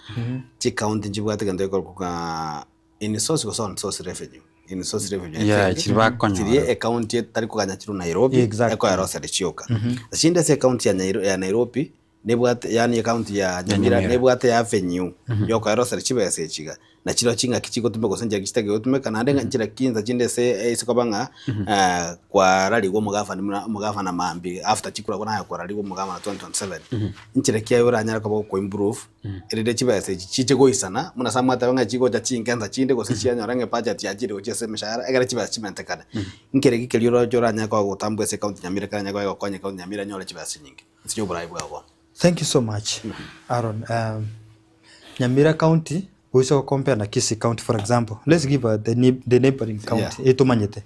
Chicounty nchibwate egento gekorokwa ng'a in source gose on source revenue, in source revenue I Yeah, think, chiri bakonyora. chiria ecounty etari koganya chirwe Nairobi, Exactly. ekoeroseria chioka. Chinde ase ecounty ya Nairobi, ya Nairobi nebwate yaani ecounty ya Nyamira Nyamira. nebwate avenue yokoeroseria chibesa echi iga, na chirochio ching'aki chigotumeka gose nchera ki chitagete gotumeka naende ng'a nchera ki insa chinde ase ase koba ng'a kwararigwe omogafani buna omogafana mambia after chikura naye kwararigwe omogafana 2027, nchera ki aye oranyare koba gokoimprove erinde chibesa echi chiche goisana buna ase mwateba ng'a chigocha chinke nsa chinde gose chianyora ng'a ebudget yachire gochia ase emeshahara ekere chibesa chimentekane. Nkere ki keria oroche oranyare koba gotambua ase ecounty Nyamira ekero anyare koba egokonya ecounty Nyamira enyore chibesa chinyinge. Ase oborai bwao bono. Thank you so much, Aaron. Nyamira County, goisa go compare na Kisii County for example. Let's give the neighboring county Yeah. etomanyete.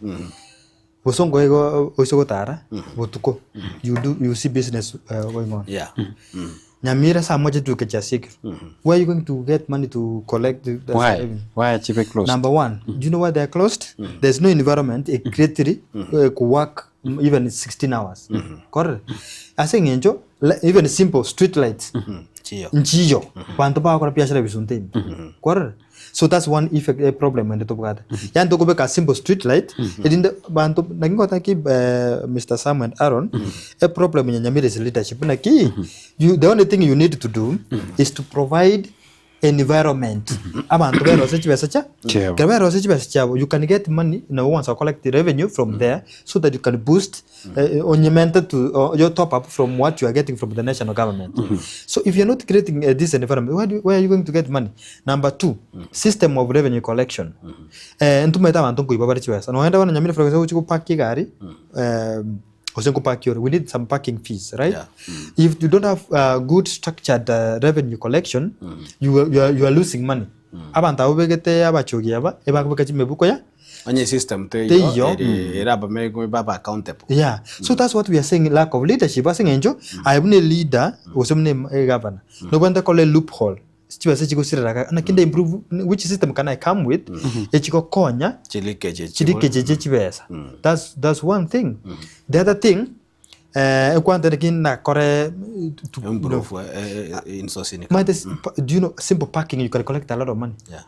Bosongo igo goisa gotara botuko. You do you see business going on. Nyamira saa moja tuke cha siku. Where are you going to get money to collect the Why? revenue? Why are chipe closed? Number one, do you know why they are closed? There's no environment a created to work even 16 hours. Correct? Ase eng'encho even simple street lights Chiyo. nchiyo banto bagokora biashara bisunte ime kwarora so that's one effect a problem ende tobwate yani tokobeka simple street light erinde banto naki ngotaki ki Mr. Sam and Aaron a problem ya Nyamira is leadership naki you the only thing you need to do is to provide environment abanto berose chibesa chia Chiabo. ekero berose chibesa chiabo you can get money nabo once collect the revenue from there so that you can boost onyemente to your top up from what you are getting from the national government so if you're not creating this environment where are you going to get money number two system of revenue collection ntumete abanto nkoiba bare chibesa nogenda bono Nyamira for example ochi gopark egari gose nkopark ore we need some parking fees right Yeah. if you don't have good structured revenue collection you are losing money abanto abwo begete abachogi aba ebakobeka chimebuko ya Onye system teiyo Teiyo. eri erabame baba accountable. Yeah. So that's what we are saying lack of leadership. Ase eng'encho aye buna leader gose buna egavana nobwate kore loophole chibesa chigosirera iga naki nda improve which system can I come with echigokonya Chileakage chileakage chie chibesa. That's one thing. The other thing. Ekwante naki nakore to you know, Improve insource income. Omanyete do you know simple parking you can collect a lot of money. Yeah.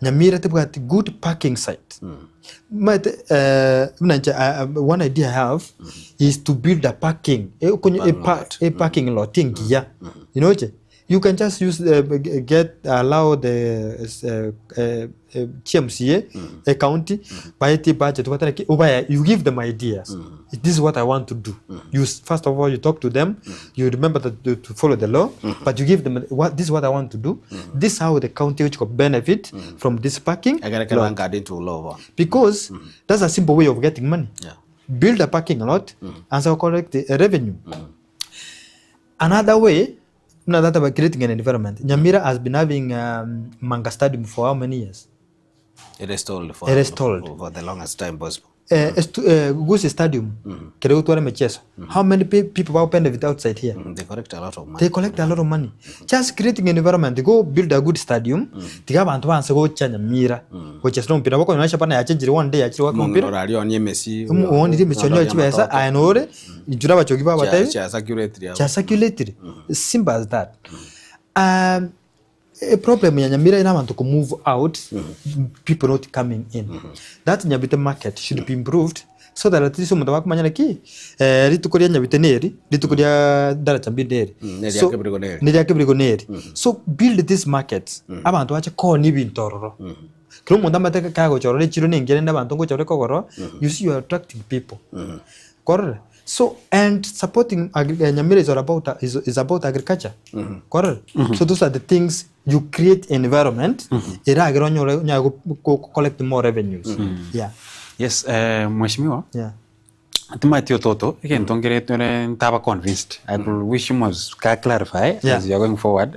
Nyamira tebwati good parking site. Omanyete buna inche one idea I have is to build a parking, okonye Parking lot. a parking lot engiya, oroche? You can just use get allow the chi MCA e county baetie budget batebe ki obae you give them ideas this is what I want to do you first of all you talk to them you remember that to follow the law but you give them what this is what I want to do this is how the county which could benefit from this parking Ekere kero lot according to law bono. because that's a simple way of getting money Yeah. build a parking lot and so collect the revenue Another way, buna tata ba creating an environment. Nyamira has been having um, Manga Stadium for how many years? It is told for, It is told. for the longest time possible. Eh, estu, eh, Gusii Stadium kere gotwara emicheso. How many pe people ba benefit outside here? They collect a lot of money. They collect a lot of money. Just creating an environment, go build a good stadium, tiga abanto banse gocha Nyamira, gochesa nomopira. Bakonyora Shabana yachenchire one day yachire goaka Omong'ina omopira. ore aria oonie emesi, Oonirie emesi onyore chibesa, aye nore, inchuo abachogi babatebi. Chia circulatiri abwo. Chia circulatiri. Simple as that. Um, e problem ya Nyamira ere abanto ko move out, people not coming in. That Nyabite market should be improved so that at least omonto bakomanya naki eh, rituko ria Nyabite neri, rituko ria Daraja Mbili neri. Mm, neria So, Kebirigo neri. neria Kebirigo neri. So build these markets, abanto bache koonia ebinto ororo. Kera omonto amanyete kagocha ororo echiro nengiya rende abanto ngocha bare kogora, you see you are attracting people. Kwarora? So and supporting agri eh, Nyamira is all about is, is about agriculture. Kwarora? So those are the things you create environment eragere onyore onyare go- go collect more revenues. Yeah. Yes, eh, mheshimiwa Yeah. Timanyeti ototo, egento nkere tore ntaba convinced. I could wish you must ka clarify Yeah. as you are going forward.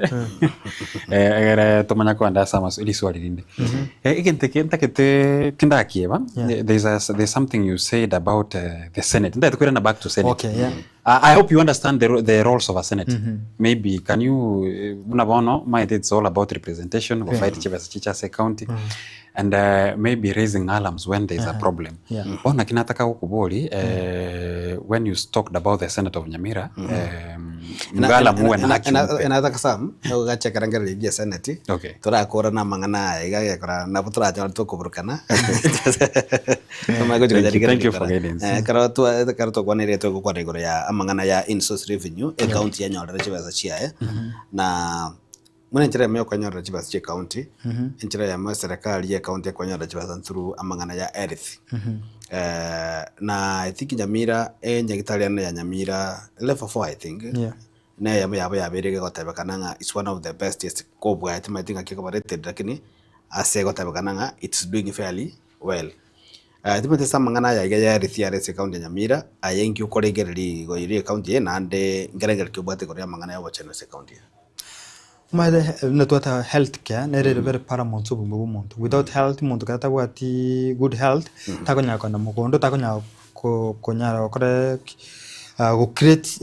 Eh, egere tomanya koenda ase amaso riswali rinde. Eh, egento eke ntagete tindakieba. Yeah. There's a, there's something you said about uh, the Senate. Ntagete koirana back to Senate. Okay, yeah. I, I hope you understand the, ro- the roles of a Senate. Maybe can you, eh, buna bono, maete it's all about representation, go fight chibesa chicha ase county. And uh, maybe raising alarms when there is a problem. Yeah. Bono naki nataka gokobori eh, when you talked about the Senate of Nyamira, um, mgala muwe na haki mupe. Enataka Sam, ogachekera ngereri gie Senate. Okay. Torakora na amang'ana aya iga gekora nabo torachore tokoburukana. Thank you, thank you for guidance. Ekero twa ekero twakwanire togokwana igoro ya amang'ana ya in-source revenue, ecounty yanyorire chibesa chiaye na Buna enchera eyemo ya okonyorera chibesa chia ecounty, enchera eyemo eserekari ya ecounty ekonyorera chibesa through amang'ana ya health. Na I think Nyamira, enyagitari ene ya Nyamira level 4 I think, Yeah. na eyemo yabo yabeire egotebekana ng'a it's one of the bestest kobua timanyeti ng'aki ekoba rated lakini ase egotebekana ng'a it's doing fairly well. Timanyeti ase amang'ana aya iga ya health are ase ecounty ya Nyamira, aye inki okorengereria igo ere ecounty eye naende nkerengererio ki obwate igoro ya amang'ana ya obochenu ase ecounty eye? Omanyete buna twateba health care nere ere very paramount ase obogima bwa omonto. Without health omonto ekero atabwati good health, takonyara kogenda mogondo, takonyara ko- konyara gokora ki go create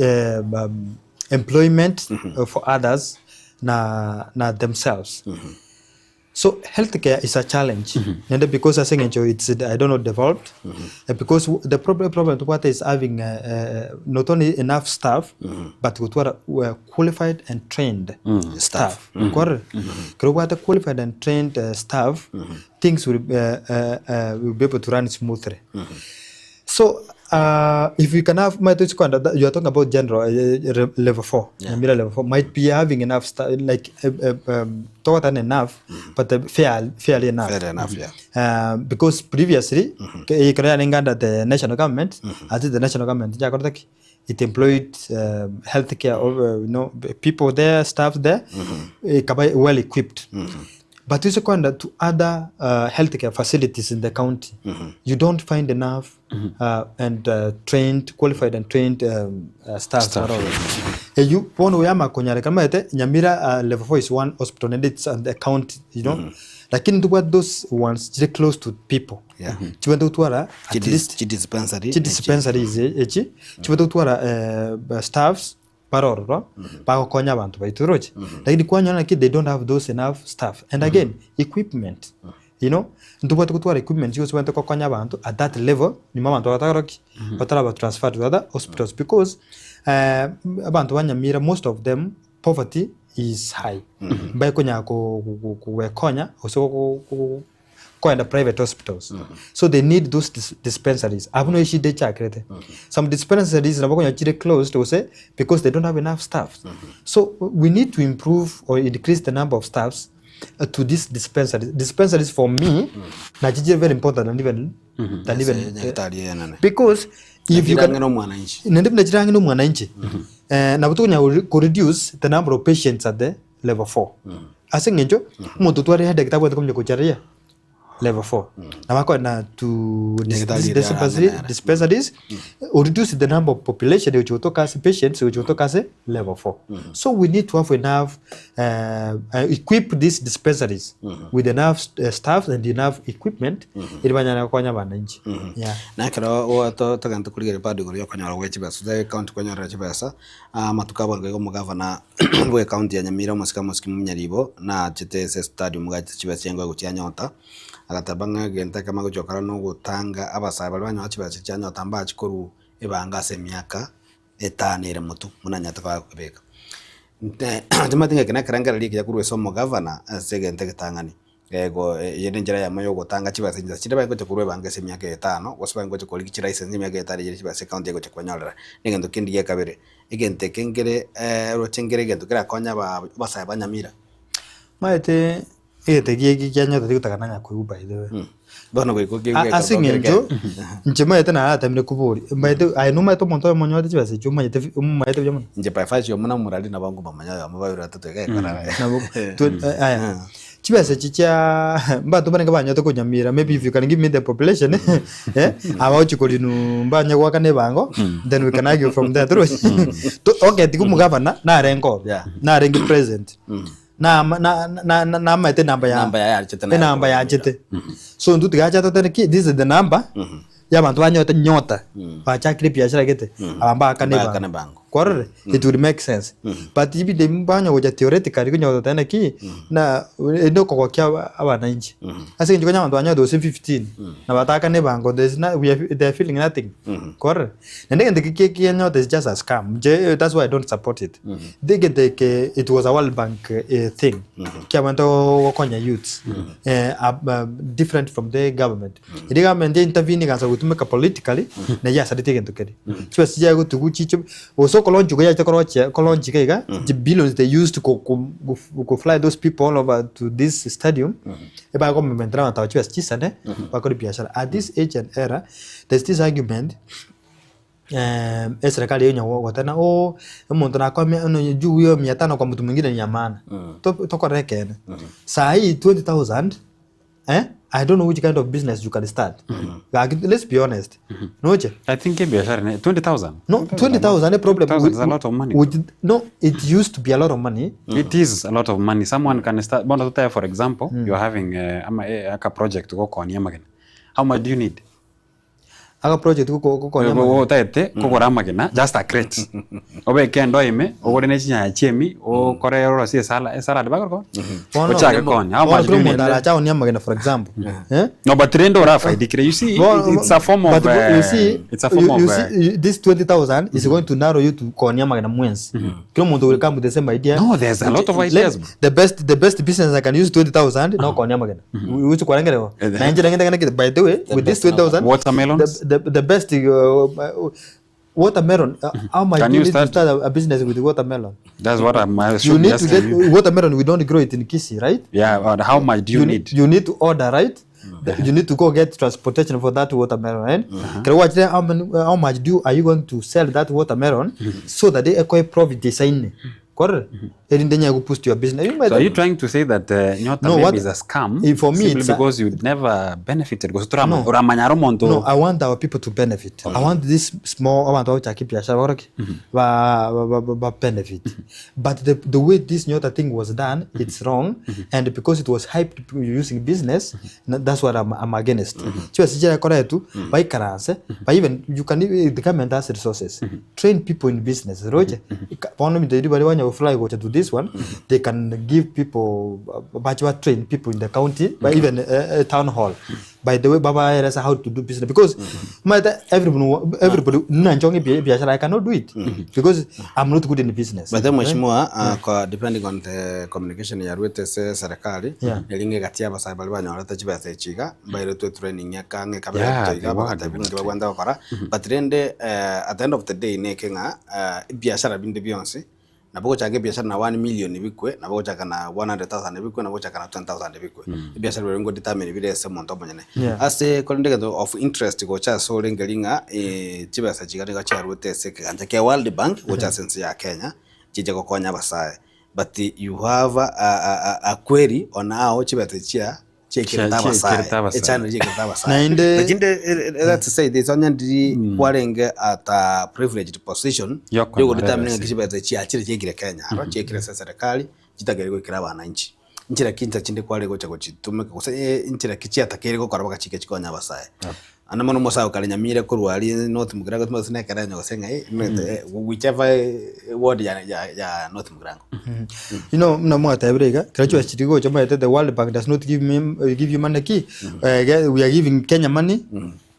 employment for others na na themselves. So health care is a challenge naende because ase eng'encho it's I don't know developed because the problem problem tobwate is having not only enough staff but gotwara qualified and trained staff kwarora? Ekero obwate qualified and trained staff things will will be able to run smoothly. So if you can have might tochikwana that you are talking about general level 4 Yeah. Nyamira level 4 might be having enough like togotana enough but fair, fairly enough. Fair enough, yeah. Because previously mm ekero yarenge under the national government ase the national government yakorete ki it employed healthcare of, you know, people there staff there ekaba well equipped But ase kogenda to other healthcare facilities in the county, you don't find enough and trained, qualified and trained staff Staff, baroro. Eyio bono oyama konyarekana omanyete Nyamira level 4 is one hospital naende it's the county you know lakini ntobwate those ones chire close to people Yeah. chibwate gotwara at Chi least chi dispensary. chi dispensaries echi chibwate gotwara staffs Bare ororo bagokonya abanto baito oroche lakini kwanyora naki they don't have those enough staff and again equipment. You know, ntobwate gotwara equipment chionsi tobwenerete gokonya abanto at that level, nyuma abanto batakora ki? Bataraba transferred to other hospitals because abanto ba Nyamira most of them poverty is high. Mbakonyara ko- ko- koekonya gose ko- ko- koenda private hospitals. So they need those dispensaries. Abwo noyo eshida echakerete. Some dispensaries nabo okonyora chire closed gose because they don't have enough staff. So we need to improve or increase the number of staffs to these dispensaries. Dispensaries for me nachi chire very important than even than even Ase nyagetari enene. because if you can Chirang'e na omwananchi. naende buna chire ang'e na omwananchi nabo tokonyara ko reduce the number of patients at the level 4 ase eng'encho omonto otware headache tabwenereti komanya gocha aria level 4 nabo akoenda to Nyagetari eria dispensary arang'e nere. dispensaries o reduce the number of population gocha gotoka ase patients gocha gotoka ase level 4 so we need to have enough equip these dispensaries with enough staff and enough equipment eri banyare gokonya abananchi yeah. Na ekero ogoto togente korigereria bado igoro ya okonyora gwe chibesa ase ecounty kwanyorera chibesa, amatuko abanto iga omogavana bwe ecounty ya Nyamira omosike omosike Munyaribo nachete ase estadium gachete chibesa chiaye gochia nyota, agateba ng'a egento ekemo agochia gokora na ogotanga abasae baria banyora chibesa chia nyota mbachi korwa ebango ase emiaka etano ere motwe buna anyarete koba agokobeka. Timanyeti ng'a eke nekerengererio ekiya korwa ase omogavana ase egento egetang'ani, ego eye nenchera eyemo ya ogotanga chibesa chinsa chinde baye gocha korwa ebango ase emiaka etano, gose baye gocha korigia chilicense emiaka etano eywo chibesa ecounty egocha kwenyorera. Na egento kende gia kabere, egento eke nkere roche nkere egento kerakonye aba abasae ba Nyamira. Omanyete Egete eki kianyete tigotaka nanya koigwa by the way. Bono goika okeigwe A- Ase ekero eng'encho kere inche maete naratemire koboria maete aye nomanyete omonto oyomo onyorete chibesa echio omanyete fi omomanyete buya mono. Inche by far omo namorari nabo nkomomanya oyomo babere batato iga ekorara. Nabo twe aya chibesa echi chia mbanto barenge banyete konyamira maybe if you can give me the population eh abagochi korinu mbanye goakana ebango then we can argue from there torochi okay tiga omogavana narenge ororo Yeah. narenge present. Nama- na- na- na- namaete enamba ya Enamba yaye yanchete naye enamba korwa yanchete so intwe tigacha totebe ki this is the number y'abanto banyote nyota bachakire ebiashara gete aba mbakane Mbakane ebango ebango. kwarorire it will make sense but ibinto ebi banya gocha theoretically konya goteba naki na ende okogokia abananchi ase eng'encho konya abanto banyote gose 15 na batakane ebango there is no we are they are feeling nothing kwarorire Naende egento eke kie kianyota is just a scam. Inche that's why I don't support it. Egento eke it was a World Bank eh, thing kiabwenerete gokonya youths eh, ab- different from the government. Eria government ya intervene egansa gotumeka politically na yasarete egento keria. Chibesa chiaye gotigwa chiche gose okolaunch igo yachete korochia kolaunch iga iga the billions they used ko ko ko fly those people all over to this stadium ebagomentera abanto aba chibesa chisane bakore biashara. At this age and era There's this argument eserikali onya goteba oh omonto nakoa juu hiyo mia tano kwa mtu mwingine ni ya maana. Tokore ekeene. Saa hii 20,000 eh, I don't know which kind of business you can start. Gaki let's be honest. Noche? I think ebiashara ne 20,000. No, 20,000 a problem. 20,000 is a lot of money. With, no, it used to be a lot of money. It is a lot of money. Someone can start. Bono totebe for example, you are having ama aka project gokonia amagena. How much do you need? Aga project goko gokonya amagena. Otagete kogora amagena just a crate obeke endo ime ogore ne chinyanya chiemi okore orosie esala esalad bagokora Bono ochake konya how bono much kera do you need omonto arache aonie amagena for example eh? no but rende orafaidikire you see Bo- it's a form of but you see, it's a form you, of you see, you, this 20,000 is going to narrow you to konia amagena mwensi. Kila omonto will come with the same idea. No, there's a lot of Let- ideas. The best business I can use 20,000 no konia amagena. Uchi kwarengerewa. Na inche renge ndagende by the way with this 20,000 Watermelons? the best watermelon how much Can do you you need to start? start a business with watermelon? That's what I'm I You should be need to get asking you. watermelon we don't grow it in Kisii, right? Yeah, but how much do you need? You need to order, right? You need to go get transportation for that watermelon, right? Kero gwachire how many, how much do are you going to sell that watermelon so that they acquire profit design? Kwarora? Erinde nyaya boost your business. You might So are you trying to say that Nyota No, maybe what- is a scam Eh, for me simply it's a- because you never benefited? Because No. uramanya omonto No, I want our people to benefit. I want this small abantu bagochaka ebiashara bakore ki? Ba, ba, ba, ba, ba benefit. But the way this Nyota thing was done, it's wrong. And because it was hyped using business, that's what I'm against. Chibesa chiakoretwe, baikaranse, ba even, you can even, the government has resources. Train people in business, roche. Bono ebinto ebi baria banya konya fly gocha to this one, they can give people, bache ba train people in the county, ba even town hall. By the way, babaeresa how to do business because omanyete everybody, everybody buna inche onge ebiashara I cannot do it because I'm not good in business. By the way, mheshimiwa, kwa depending on the communication yarwete ase serikali, eri ng'a egati ya abasae baria banyorete chibesa echi iga, mbairetwe etraining ekang'e kabere Yeah, gocha iga, they were bagatebigwa given nki babwenerete gokora, but rende at the end of the day neke ng'a ebiashara binde bionsi, Nabo ogochaka ebiashara na 1 million bikwe, nabo ogochaka na 100,000 bikwe, nabo ogochaka na 20,000 bikwe. Ebiashara biria ngo determine bire ase omonto omonyene. Ase korende egento of interest gocha ase ore nkeri ng'a chibesa chiga nigo chiaruete ase ekegancha kia World Bank gocha ase ense ya Kenya, chiche gokonya abasae. But you have a query on how chibesa echi chia chiakerete abasae, Chiakerete abasae. echannel chiakerete abasae. Naende- Lakini let's say this onye ndiri kwarenge at a privileged position Yokonyora yogodetermine ebesa. ng'aki chibesa chiachire chiaikire Kenya aro chiaikire ase eserekari chitakeire goikera abananchi. Nchera ki nchera chinde kware gocha gochitumeka gose nchera ki chiatakeire gokora bagachika chikonya abasae. Ande mono omosae okare Nyamira korwa aria North Mugirango timanyeti gose na ekerenyo gose ng'ai omanyete whichever ward ya ya ya North Mugirango. You know, buna mwatebire iga, kero chibesa chiria gocha omanyete the World Bank does not give me, give you money ki, we are giving Kenya money,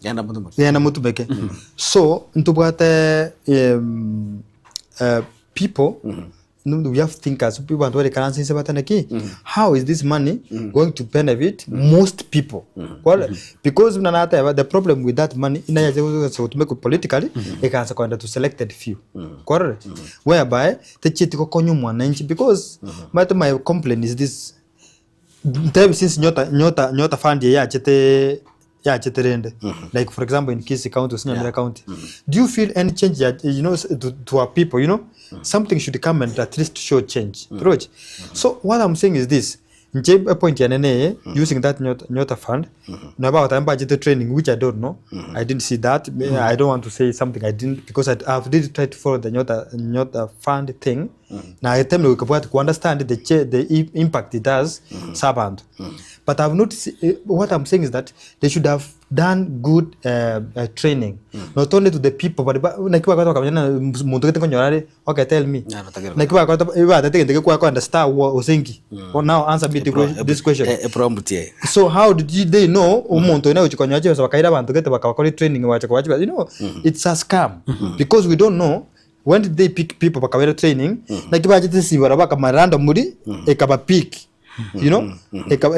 Genda motumeke. genda motumeke. So, ntobwate people, no, we have thinkers, banto bare ikaranse inse batane ki, how is this money going to benefit most people? Kwa- Because buna nateba, the problem with that money, inayache gotumeka politically, ekansa koenda to selected few. Kwarore? Whereby, techieti gokonya omwananchi because, omanyete my complaint is this, ntebi since nyota, nyota, nyota fund eye yachete yachete rende like for example in Kisii county gose Nyamira county do you feel any change ya, you know, to our people you know something should come and at least show change Roach. So what I'm saying is this nche a point yane neye using that nyota, nyota fund na about budget training which I don't know I didn't see that I don't want to say something I didn't because I've really tried to follow the nyota nyota fund thing na attempt to understand the impact it does sabantu but I've noticed what I'm saying is that they should have done good training not only to the people but naki bakota bakamenya muntu gete konyora are okay tell me Yeah, batakere naki bakota batete gete kwa kwa understand what osenki well, now answer me this question Prompt ye. So how did they know omonto one gochikonya chibesa bakaira abanto gete bakabakora training bacha kobachiba you know it's a scam because we don't know when did they pick people bakabera training naki bachete sibara bakama randomly ekaba pick you know ekaba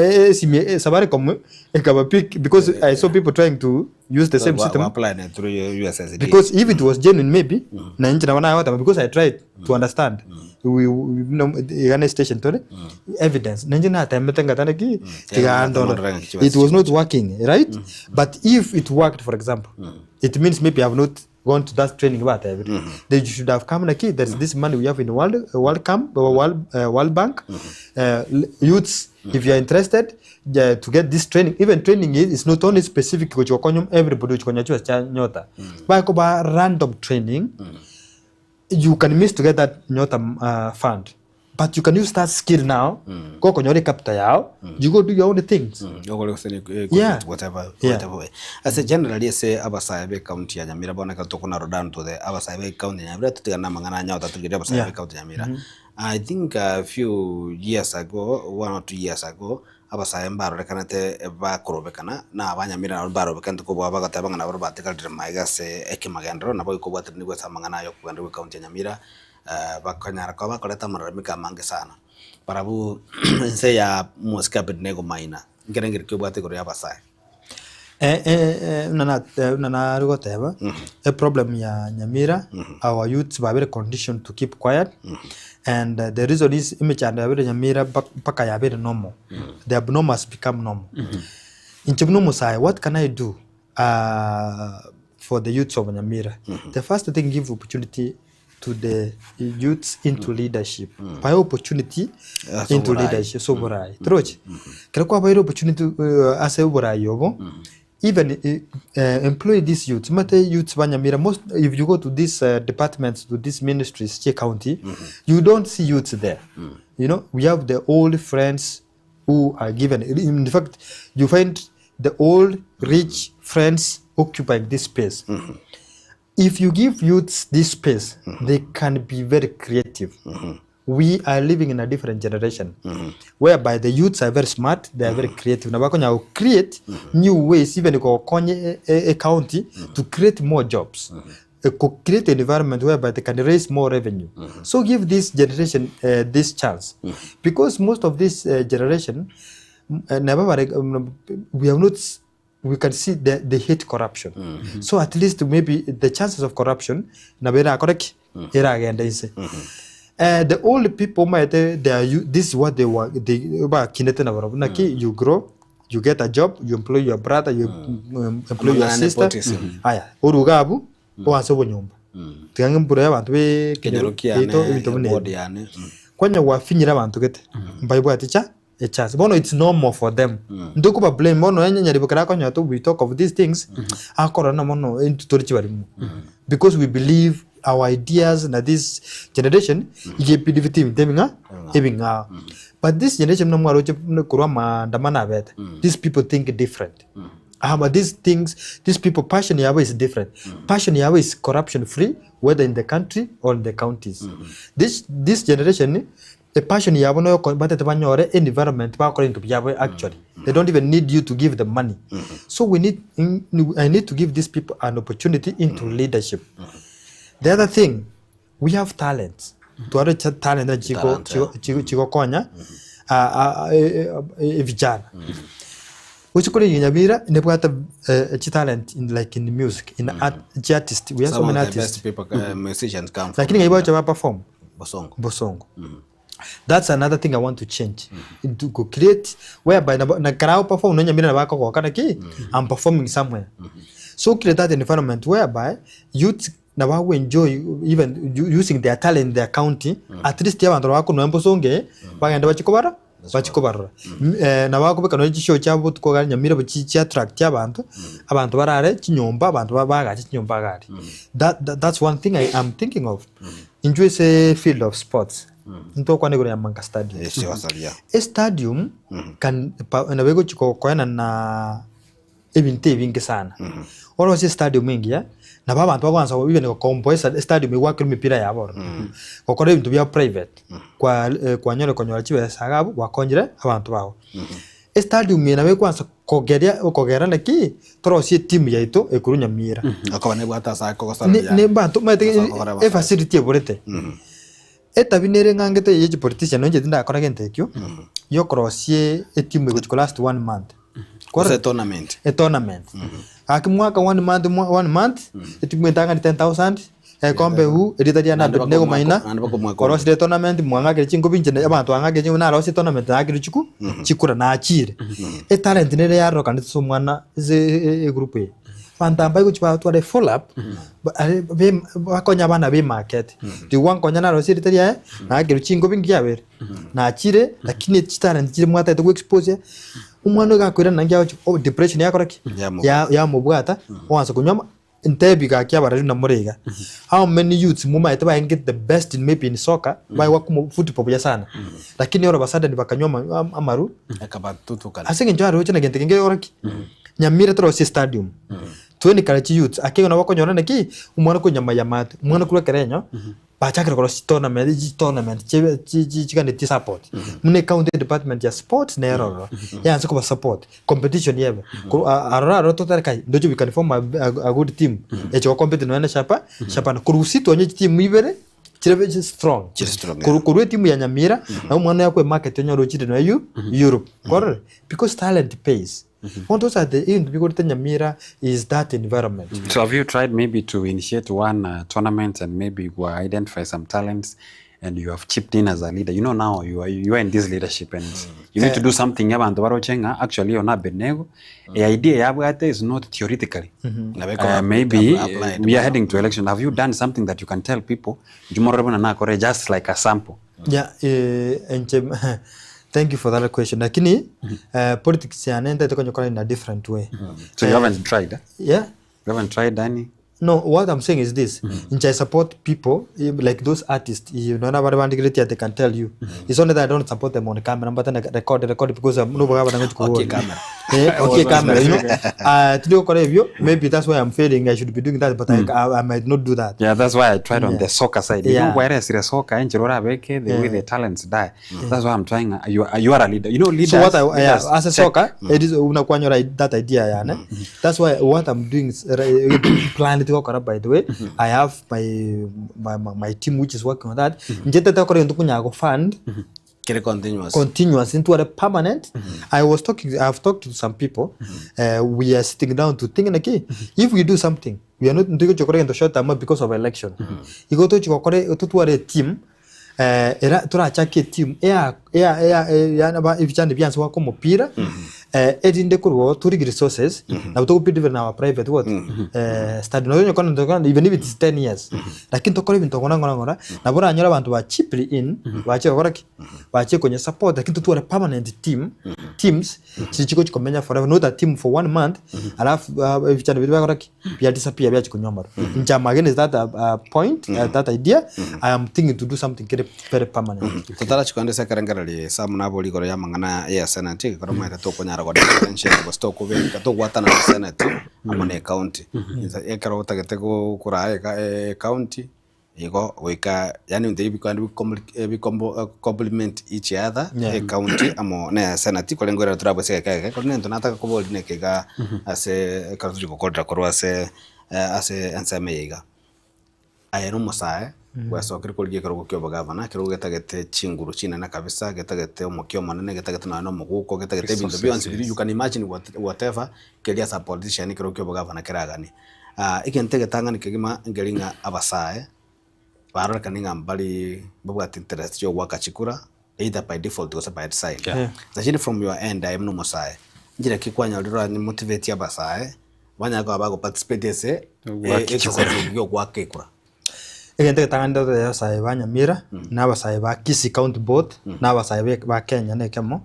Safaricom ekaba pick because I saw people trying to use the same system Apply na through USSD. Because if it was genuine maybe na nchi na wana because I tried to understand we no igane station tore evidence nenje na temete ngatane ki tigando it was not working right but if it worked for example it means maybe I have not gone to that training but every they should have come like there is this money we have in world world camp world world bank youths if you are interested to get this training even training is not only specific gochikonyum everybody gochikonya chibesa chia nyota bako ba random training you can miss to get that nyota fund but you can use that skill now gokonyora capital yao you go do your own things Ogore gose ni whatever whatever way. Ase generally ase abasae be county ya Nyamira bono ekero tokonarrow down to the abasae be county ya Nyamira totigane na amang'ana a nyota togende abasae be county ya Nyamira. I think a few years ago, 1 or 2 years ago, abasae mbarorekanete bakorobekana na abanyamira nabo mbarobekanete kobua bagateba ng'a nabo batigarire maiga ase ekemagendero nabo ekobwateraniwa ase amang'ana aya okogenda gwe county ya Nyamira bakonyara koba bakoreta amalalamiko amange sana. Barabwo ense ya mosike Abednego Maina, nkerengeri ki obwate igoro ya abasae? Buna buna nare goteba eproblem ya Nyamira our youths babere conditioned to keep quiet and the reason is emechando yabere Nyamira mpaka yabere normal the abnormal has become normal inche buna omosae what can I do for the youths of Nyamira the first thing give opportunity to the youths into leadership bae opportunity Ase into oborai. leadership ase oborai torochi kero kwabaire opportunity ase oborai obo even employ these youths mate youths ba Nyamira most if you go to these departments to these ministries che county you don't see youths there you know we have the old friends who are given in fact you find the old rich friends occupying this space if you give youths this space they can be very creative. We are living in a different generation whereby the youths are very smart, they are very creative. Na bakonyara go create new ways even gokonya e- e- e county to create more jobs. Eh, Go create an environment whereby they can raise more revenue. So give this generation this chance. Because most of this generation, neba bare we have not we can see they hate corruption. So at least maybe the chances of corruption nabo erakore ki? Eragende inse. The old people omanyete they are this is what they were they bakinete nabarobwo naki you grow you get a job you employ your brother you employ your Amang'ana sister nepotism. aya oruga abwo oanse obonyomba tiga ng'a mbura y'abanto be Ekenyoro ekenyoro kiane, giaito ebinto buna eward ebi. yane. Kwanya gwafinyire abanto gete mbaibwati cha echance bono it's normal for them ntokoba blame bono onye nyaribo ekero akonyora to we talk of these things akorora ng'a mono intwe tore chibarimo because we believe our ideas na this generation iga ebelievete ebinto ebing'a ebing'ao but this generation buna mwaroche buna korwa amaandamano abete these people think different Aba these things these people passion yabo is different passion yabo is corruption free whether in the country or in the counties this this generation Epassion yabo noyoko batete banyore environment bagokora ebinto biabo actually they don't even need you to give them money so we need I need to give these people an opportunity into leadership the other thing we have talents tware cha talent na chiko Talent, chiko chiko chigokonya evijana gochi kore Nyamira nebwate chitalent in like in music in art chiartist we have so Some of many the artists best people, musicians come from lakini ng'ai bagocha ba perform Bosongo. Bosongo. That's another thing I want to change. To go create whereby na na karao perform no nyamira na bakogoka naki I'm performing somewhere. So create that environment whereby youth na bago enjoy even using their talent in their county at least abanto bakonwa embosonge bagende bachie kobara bachie kobarora. Na bakobeka nonya chishow chiabo botuko iga Nyamira chi chi attract abanto, abanto barare chinyomba abanto bagache chinyomba iga aria. That that's one thing I am thinking of. Inchuo ase field of sports, ntokwane igoro ya Manga Stadium. Yes, wasaria. Estadium can pa nabo egochi koenana ebinto ebinge sana. Orosie estadium engiya, nabo abanto bagoansa even gokomboesa estadium egwakera emepira yabo ororo. Gokora ebinto bia private, kwa kwanyora konyora chibesa iga abwo gwakonyire abanto bago. Estadium eye nabo ekwansa kogeria kogera naki, torosie etimu yaito ekorwa Nyamira. Akoba nebwate ase Ne akogosareria. ne mbanto omanyete Ase okogora abasae. efacility eborete. Etabi nere ng'angete eye chipolitician nonye inche tindakora gento ekio, yokorosie etimu egochi kolast one month. Gose etournament. Etournament. Gaki mwaka one month one month, etimu entang'ani 10,000, ekombe hu, erieta riane Naende Abednego bakomwaka- Maina, naende bakomwaka korosire etournament mwang'akire chinkobi inche abanto bang'akire chinkobi narosie etournament naakire chiku chikura nachire. Etalent nere yarokanete ase omwana ase egroup eye. Abanto aba mbagochia batware follow up, are be bakonye abana be market. Rigwa nkonya narosie erieta riaye, naakirwe chinkobi nkiabere, nachire lakini chitalent chiria mwatagete go expose, omwana oyo gakoirana naende agochi oh depression yakora ki? Yamobwata. Ya yamobwata, oansa konywa ama ntebi gaki abareri buna more iga, how many youths momaete barenge the best in maybe in soccer, baegwa komo football buya sana, lakini all of a sudden bakanywa ama amaru, Ekabatutukana. Ase eng'encho aroche na gento kenge gekora ki? Nyamira torosie stadium. Twenekare chiyouths ake igo nabo okonyora naki, omwana korwa nyama ya mate, omwana korwa ekerenyo, bachakire korosia chitournament chitournament chibe chi chi chiganetie support. Buna ecounty department ya sports nere ororo, yaanse koba support, competition yebe. Korwa aroro aroro totare kai, ndoche we can form a a good team, eche gocompete nonya na shaba shabana. Korwa gusii twanywa chitimu ibere. Chire chi strong. Chire strong, Korwa yeah. korwa etimu ya Nyamira, nabo omwana oyo akwe market onyore ochire nonya Eu Europe. Kwarorire? Because talent pays. Bono those are the ebinto bigorete Nyamira is that environment. So have you tried maybe to initiate one tournament and maybe go identify some talents and you have chipped in as a leader? You know now you are, you are in this leadership and you need to do something abantu baroche ng'a actually oyo na Abednego mm. idea yabwate is not theoretically. Nabo ekoba Maybe applied we are heading to election. Have you done something that you can tell people? Njumorore buna nakore just like a sample. Yeah, inche thank you for that question lakini politics yane ntaete konyekora in a different way. So you haven't tried, eh? Yeah. You haven't tried any? No, what I'm saying is this, inche I support people like those artists, nonya nabare bandigeretie they can tell you. It's only that I don't support them on camera, mbate na record record because nobogaba nang'o Okie chikobori. camera. Eh, okie camera, you know. Ah, tindi gokora ebio, maybe that's why I'm failing, I should be doing that, but I might not do that. Yeah, that's why I tried on the soccer side. You know, Yeah. whereas the soccer, enchera orabeke, the way the talents die. That's why I'm trying. You are a leader. You know, leaders. So what I, yeah, leaders as a check. soccer, it is unakwanyora that idea yane. That's why what I'm doing is plan it gokora by the way. I have my team which is working on that. Njete takora into kunyago fund Kere continuous. continuous into a permanent. I was talking, I've talked to some people. We are sitting down to think okay, if we do something, we are not ntigo chokore into short term because of election. Igo to chokore tutware team era turachake team ya ya ya ya ba ebichande byanse wako mupira erinde kurwo turi resources na tukupida na our private what study no nyokona ndokona even if it's 10 years lakini tokora ebinto ngora ngora ngora na boranyora abantu ba cheaply in bache gokora ki bache konya support lakini tutware permanent team teams chichiko chikomenya forever not a team for one month alafu ebichande biri bakora ki bya disappear bya chikunywa maro njama again is that a point that idea I am thinking to do something very, very permanent. Totarachikande ase ekerengererio ase amo nabori igoro ya amang'ana ya senate egekero omanyete tokonyara go differentiate gose tokobeka togwatana na senate amo na ecounty. Inse ekero otagete go koraa eka ecounty igo goika yaani ebinto ebi bikogenda bi bikombo compliment each other ecounty amo na esenate korende ekero torabwase egeka egeke korende egento nataka koboria neke igaa ase ekero tochi gokorera korwa ase ase ensemo eye iga. Aye na omosae gwasokire korigia ekerogo kia obogavana, ekerogo getagete chinguru chinene kabisa, getagete omokia omonene, getagete nonya na omoguko, getagete ebinto bionsi biria you can imagine whatever keria as a politician ekerogo kia obogavana keraganie. Egento egetang'ani kegima nkeri ng'a abasae barorekane ng'a mbari mbabwate interest ya ogoaka chikura either by default gose by design. Lakini from your end aye buna omosae, nchera ki kwanyorire oranye motivate abasae banyare koba bago participate ase exercise ya ogoaka ekura? Egento egetang'ani ndotebe abasae ba Nyamira, na abasae ba Kisii County Board, na abasae ba Kenya na ekemo,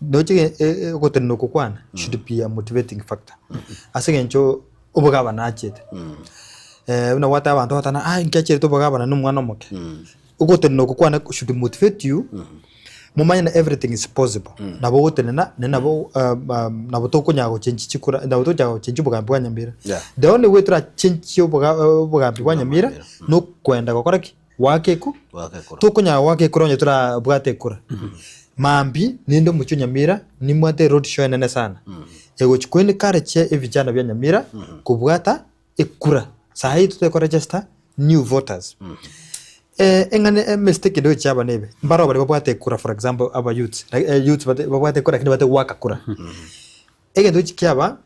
ndoche ogotenena oko kwane should be a motivating factor. Ase eng'encho obogabana achete, buna gwateba abanto bagoteba ah inki acherete obogabana na omwana omoke, ogotenena oko kwane should motivate you, momanye na everything is possible. Nabo ogotenena naende nabo nabo tokonyara gochenji chikura nabo togochaka gochenji obogambi bwa Nyamira. The only way torachenchie obogambi bwa Nyamira, na okoenda gokora ki? Goaka eku Goaka ekura. Tokonyara goaka ekura onye torabwate ekura. Mambia ninde omochie o Nyamira nimwate eroad show enene sana egochia ko encourage ebijana bia Nyamira kobwata ekura. Saii totari register new voters. Eng'ana emistake ende gochia yaba nebe, mbaro baria babwate ekura for example aba youths, youths babwate ekura lakini batari goaka kura. Egento echi kiaba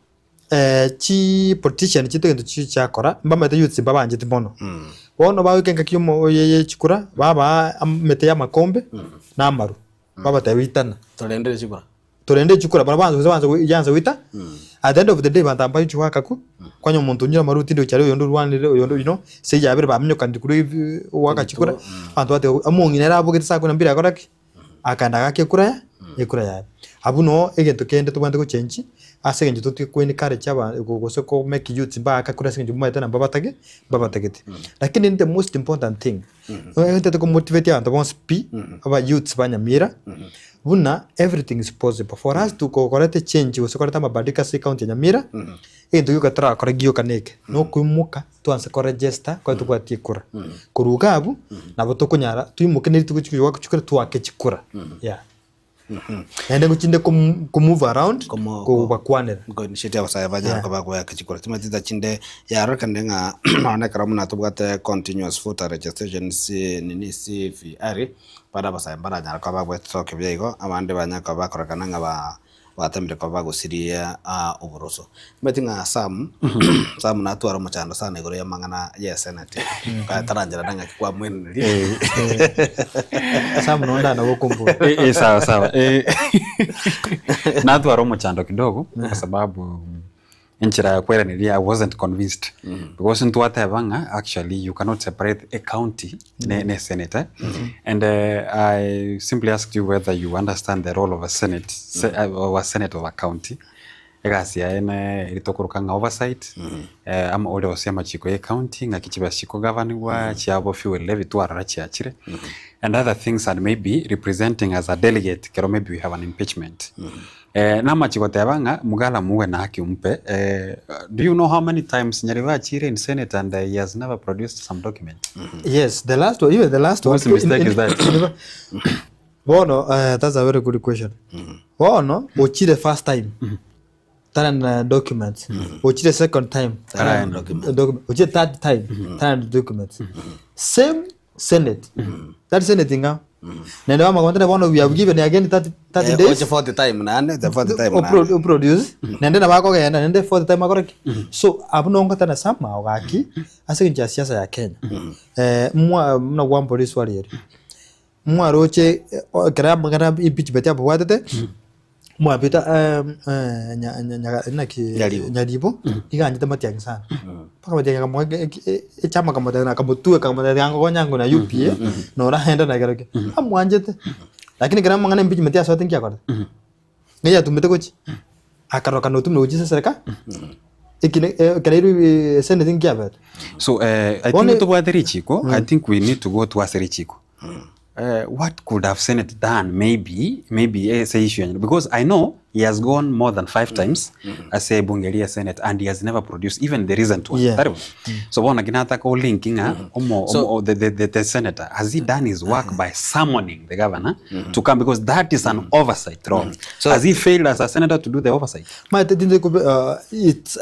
chi politician chiaito egento chiria chiakora, mbamaete youths mbabancheti mono. Bono bagoika engaki yomo ye chikura, babaa emete ya amakombe na amaru, babatebia itana. Torendere chikura. Torende chikura barabwo banse gose banse yansa goita, at the end of the day banto aba mbagochia goaka ku, kwanya omonto onyure amaru tindi gochia aria oyonde orwanire oyonde you know, ase eyabere bamenyokanire korwa ebi goaka chikura, abanto bateba omong'ina ere abogete saa kumi na mbili akora ki? Akaenda agaka ekura ya ekura yaye. Abwo noo egento kende tobwenerete gochengi, ase eng'encho totige ko encourage aba gose ko make youths mbaaka kura ase eng'encho momanyete na mbabatage mbabatagete. Lakini the most important thing, ntagete ko motivate abanto bonsi pi, aba youths ba Nyamira, buna everything is possible for us to koreta echange gose koreta amabadiliko ase ecounty ya Nyamira, egento gioka torakore gioka neke, nokoimoka twanse ko register kore tobwati ekura. Korwa iga abwo, nabo tokonyara toimoke na rituko chikoyoka chikure toake chikura, yeah. Naende ngochinde ko move around kobakwanera. Nkoinitiate abasae banyare koba bagoaka chikura. Chimanyete chinsa chinde yarorekanire ng'a nonye ekero buna tobwate continuous voter registration nini CVR, bare abasae mbaranyare koba bagwetokia buya igo, abande banyare koba bakorekana ng'a ba batemire koba bagosiria oboroso. Omanyete ng'a Sam, Sam natware omochando sana igoro y'amang'ana y'esenate, tarancherana ng'aki kwamweneneria. Sam nonde ana gokombora. Eh, eh, sawa sawa. Eh, natwara omochando kidogo kwa sababu enchera ya kwereneria I wasn't convinced because ntwateba ng'a actually you cannot separate a county ne, ne senate eh? And I simply asked you whether you understand the role of a senate, of a senate of a county. Egasi yaye ne eri tokoroka ng'a oversight, amo ore gose amachiko ye county ng'aki chibesa chikogabanigwa, chiabo fuel levy twarora chiachire, and other things and maybe representing as a delegate ekero maybe we have an impeachment. Namachie goteba ng'a Mugala muwe na haki umpe, do you know how many times Nyaribo achire in senate and he has never produced some document? Yes, the last one, even the last one. Whose mistake is that? Bono, that's a very good question. Bono, ochire first time, tara na documents. Ochire second time, Tara na documents. document. Ochire third time, tara na documents. Same senate. That senate inga. Nende bamagontene bono we have given again 30, 30 Eh, days. oche fourth time naende, the fourth time Upro- naende. uproduce nende nabakogenda nende fourth time akore ki so abwo nongotana somehow gaki ase eng'encho ya siasa ya Kenya eh, mwa muna gwambora eswali eri mwaroche ekero amang'ana impeachment ababwatete mwabeta naki Nyaribo. Nyaribo nigo anchete Matiang'i sana mpaka Matiang'i akamoa echama akamotebia akamotueka akamotebia tiga ngokonye ango na UPA noragende na kerokio amwanchete lakini ekero amang'ana impeachment yasoete nki akorete? Ng'ai yatumete gochia? Akaroka notumire gochia ase esereka ekine ekero airwe senate nki abete? So I Bono think tobwate richiko, I think we need to go to ase richiko. What could have Senate done maybe, maybe ase issue ya because I know he has gone more than 5 times ase ebunge ria Senate and he has never produced even the recent one. Yeah. Tari bo? So bono naki nataka o link ng'a omo, So- omo, the senator has he done his work by summoning the governor to come because that is an oversight role. So- has he failed as a senator to do the oversight? Maete tinde kobe it's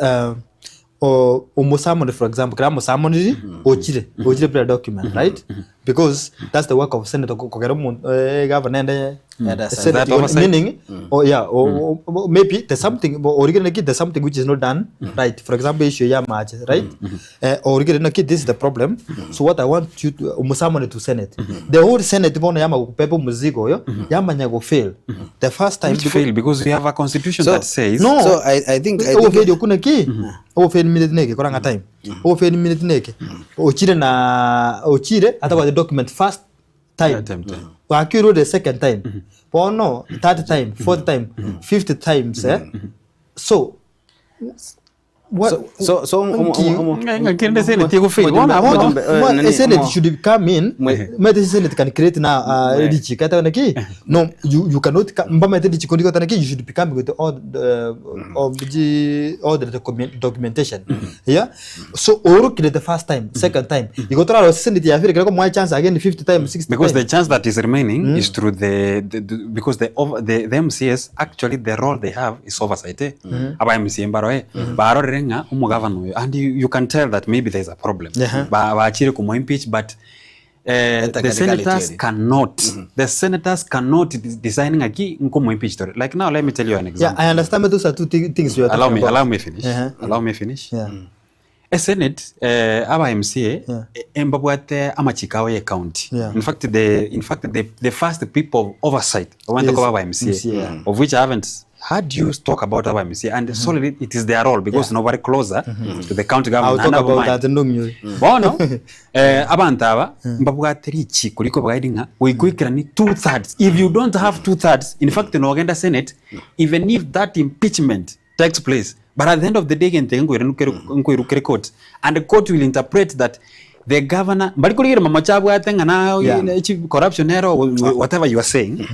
omosamoni for example kera amosamoniri ochire ochire bila document right because that's the work of senator kogera omonto governor ende Yeah, that's senate that igo- oversight? meaning oh yeah o, maybe there's something origere naki there's something which is not done right for example issue ya mache right origere naki this is the problem so what i want you to omosamoni to senate the whole senate bono yama gopepa omozigo oyo yamanya go fail the first time Which fail because we have a constitution So- that says No. So I think I think ogoferi okwo naki ogoferi minute neke koranga time ogoferi minute neke ochire na ochire atabwate document first time Yeah, time, time. gakirwe the second time bono third time fourth time fifth times eh so what so so Nki- Ng'akende Senate egofail. Mojumbe- Bono abo- mojumbe- nani, a senate should come in mete senate can create na richiko ata naki no you cannot mbamete richiko ndiko tanaki you should be coming with all the of the all the documentation yeah so orukire the first time second time igo toraro senate yafire kero mwa chance again 50 times 60 Because the times chance that is remaining is through the because the over the MCS actually the role they have is oversight eh? Aba MCA mbaro eh barorire ng'a omogavana oyo and you can tell that maybe there is a problem Yeah. ba bachire kumo impeach but the Technicality senators eri. cannot the senators cannot design ng'aki nkomo impeach tore like now let me tell you an yeah example I understand those are two things you are allow talking me about allow me finish Uh-huh. allow me finish yeah Esenate aba MCA Yeah. mbabwate amachiko abo ye county. Yeah. In fact the in fact the first people of oversight went Yes, to aba MCA, MCA, yeah. of which I haven't heard you talk about aba MCA and solely it is their role because nobody closer to the county I'll government. talk and about mind. that ndong'nyore Bono abanto aba mbabwate richiko rikobaga ng'a goikoikerani 2/3 if you don't have 2/3 in fact nogenda senate even if that impeachment takes place but at the end of the day egento eke nkoirukere court and the court will interpret that the governor mbari korigereria mamache abwate ng'a na Yeah. corruption ero whatever you are saying.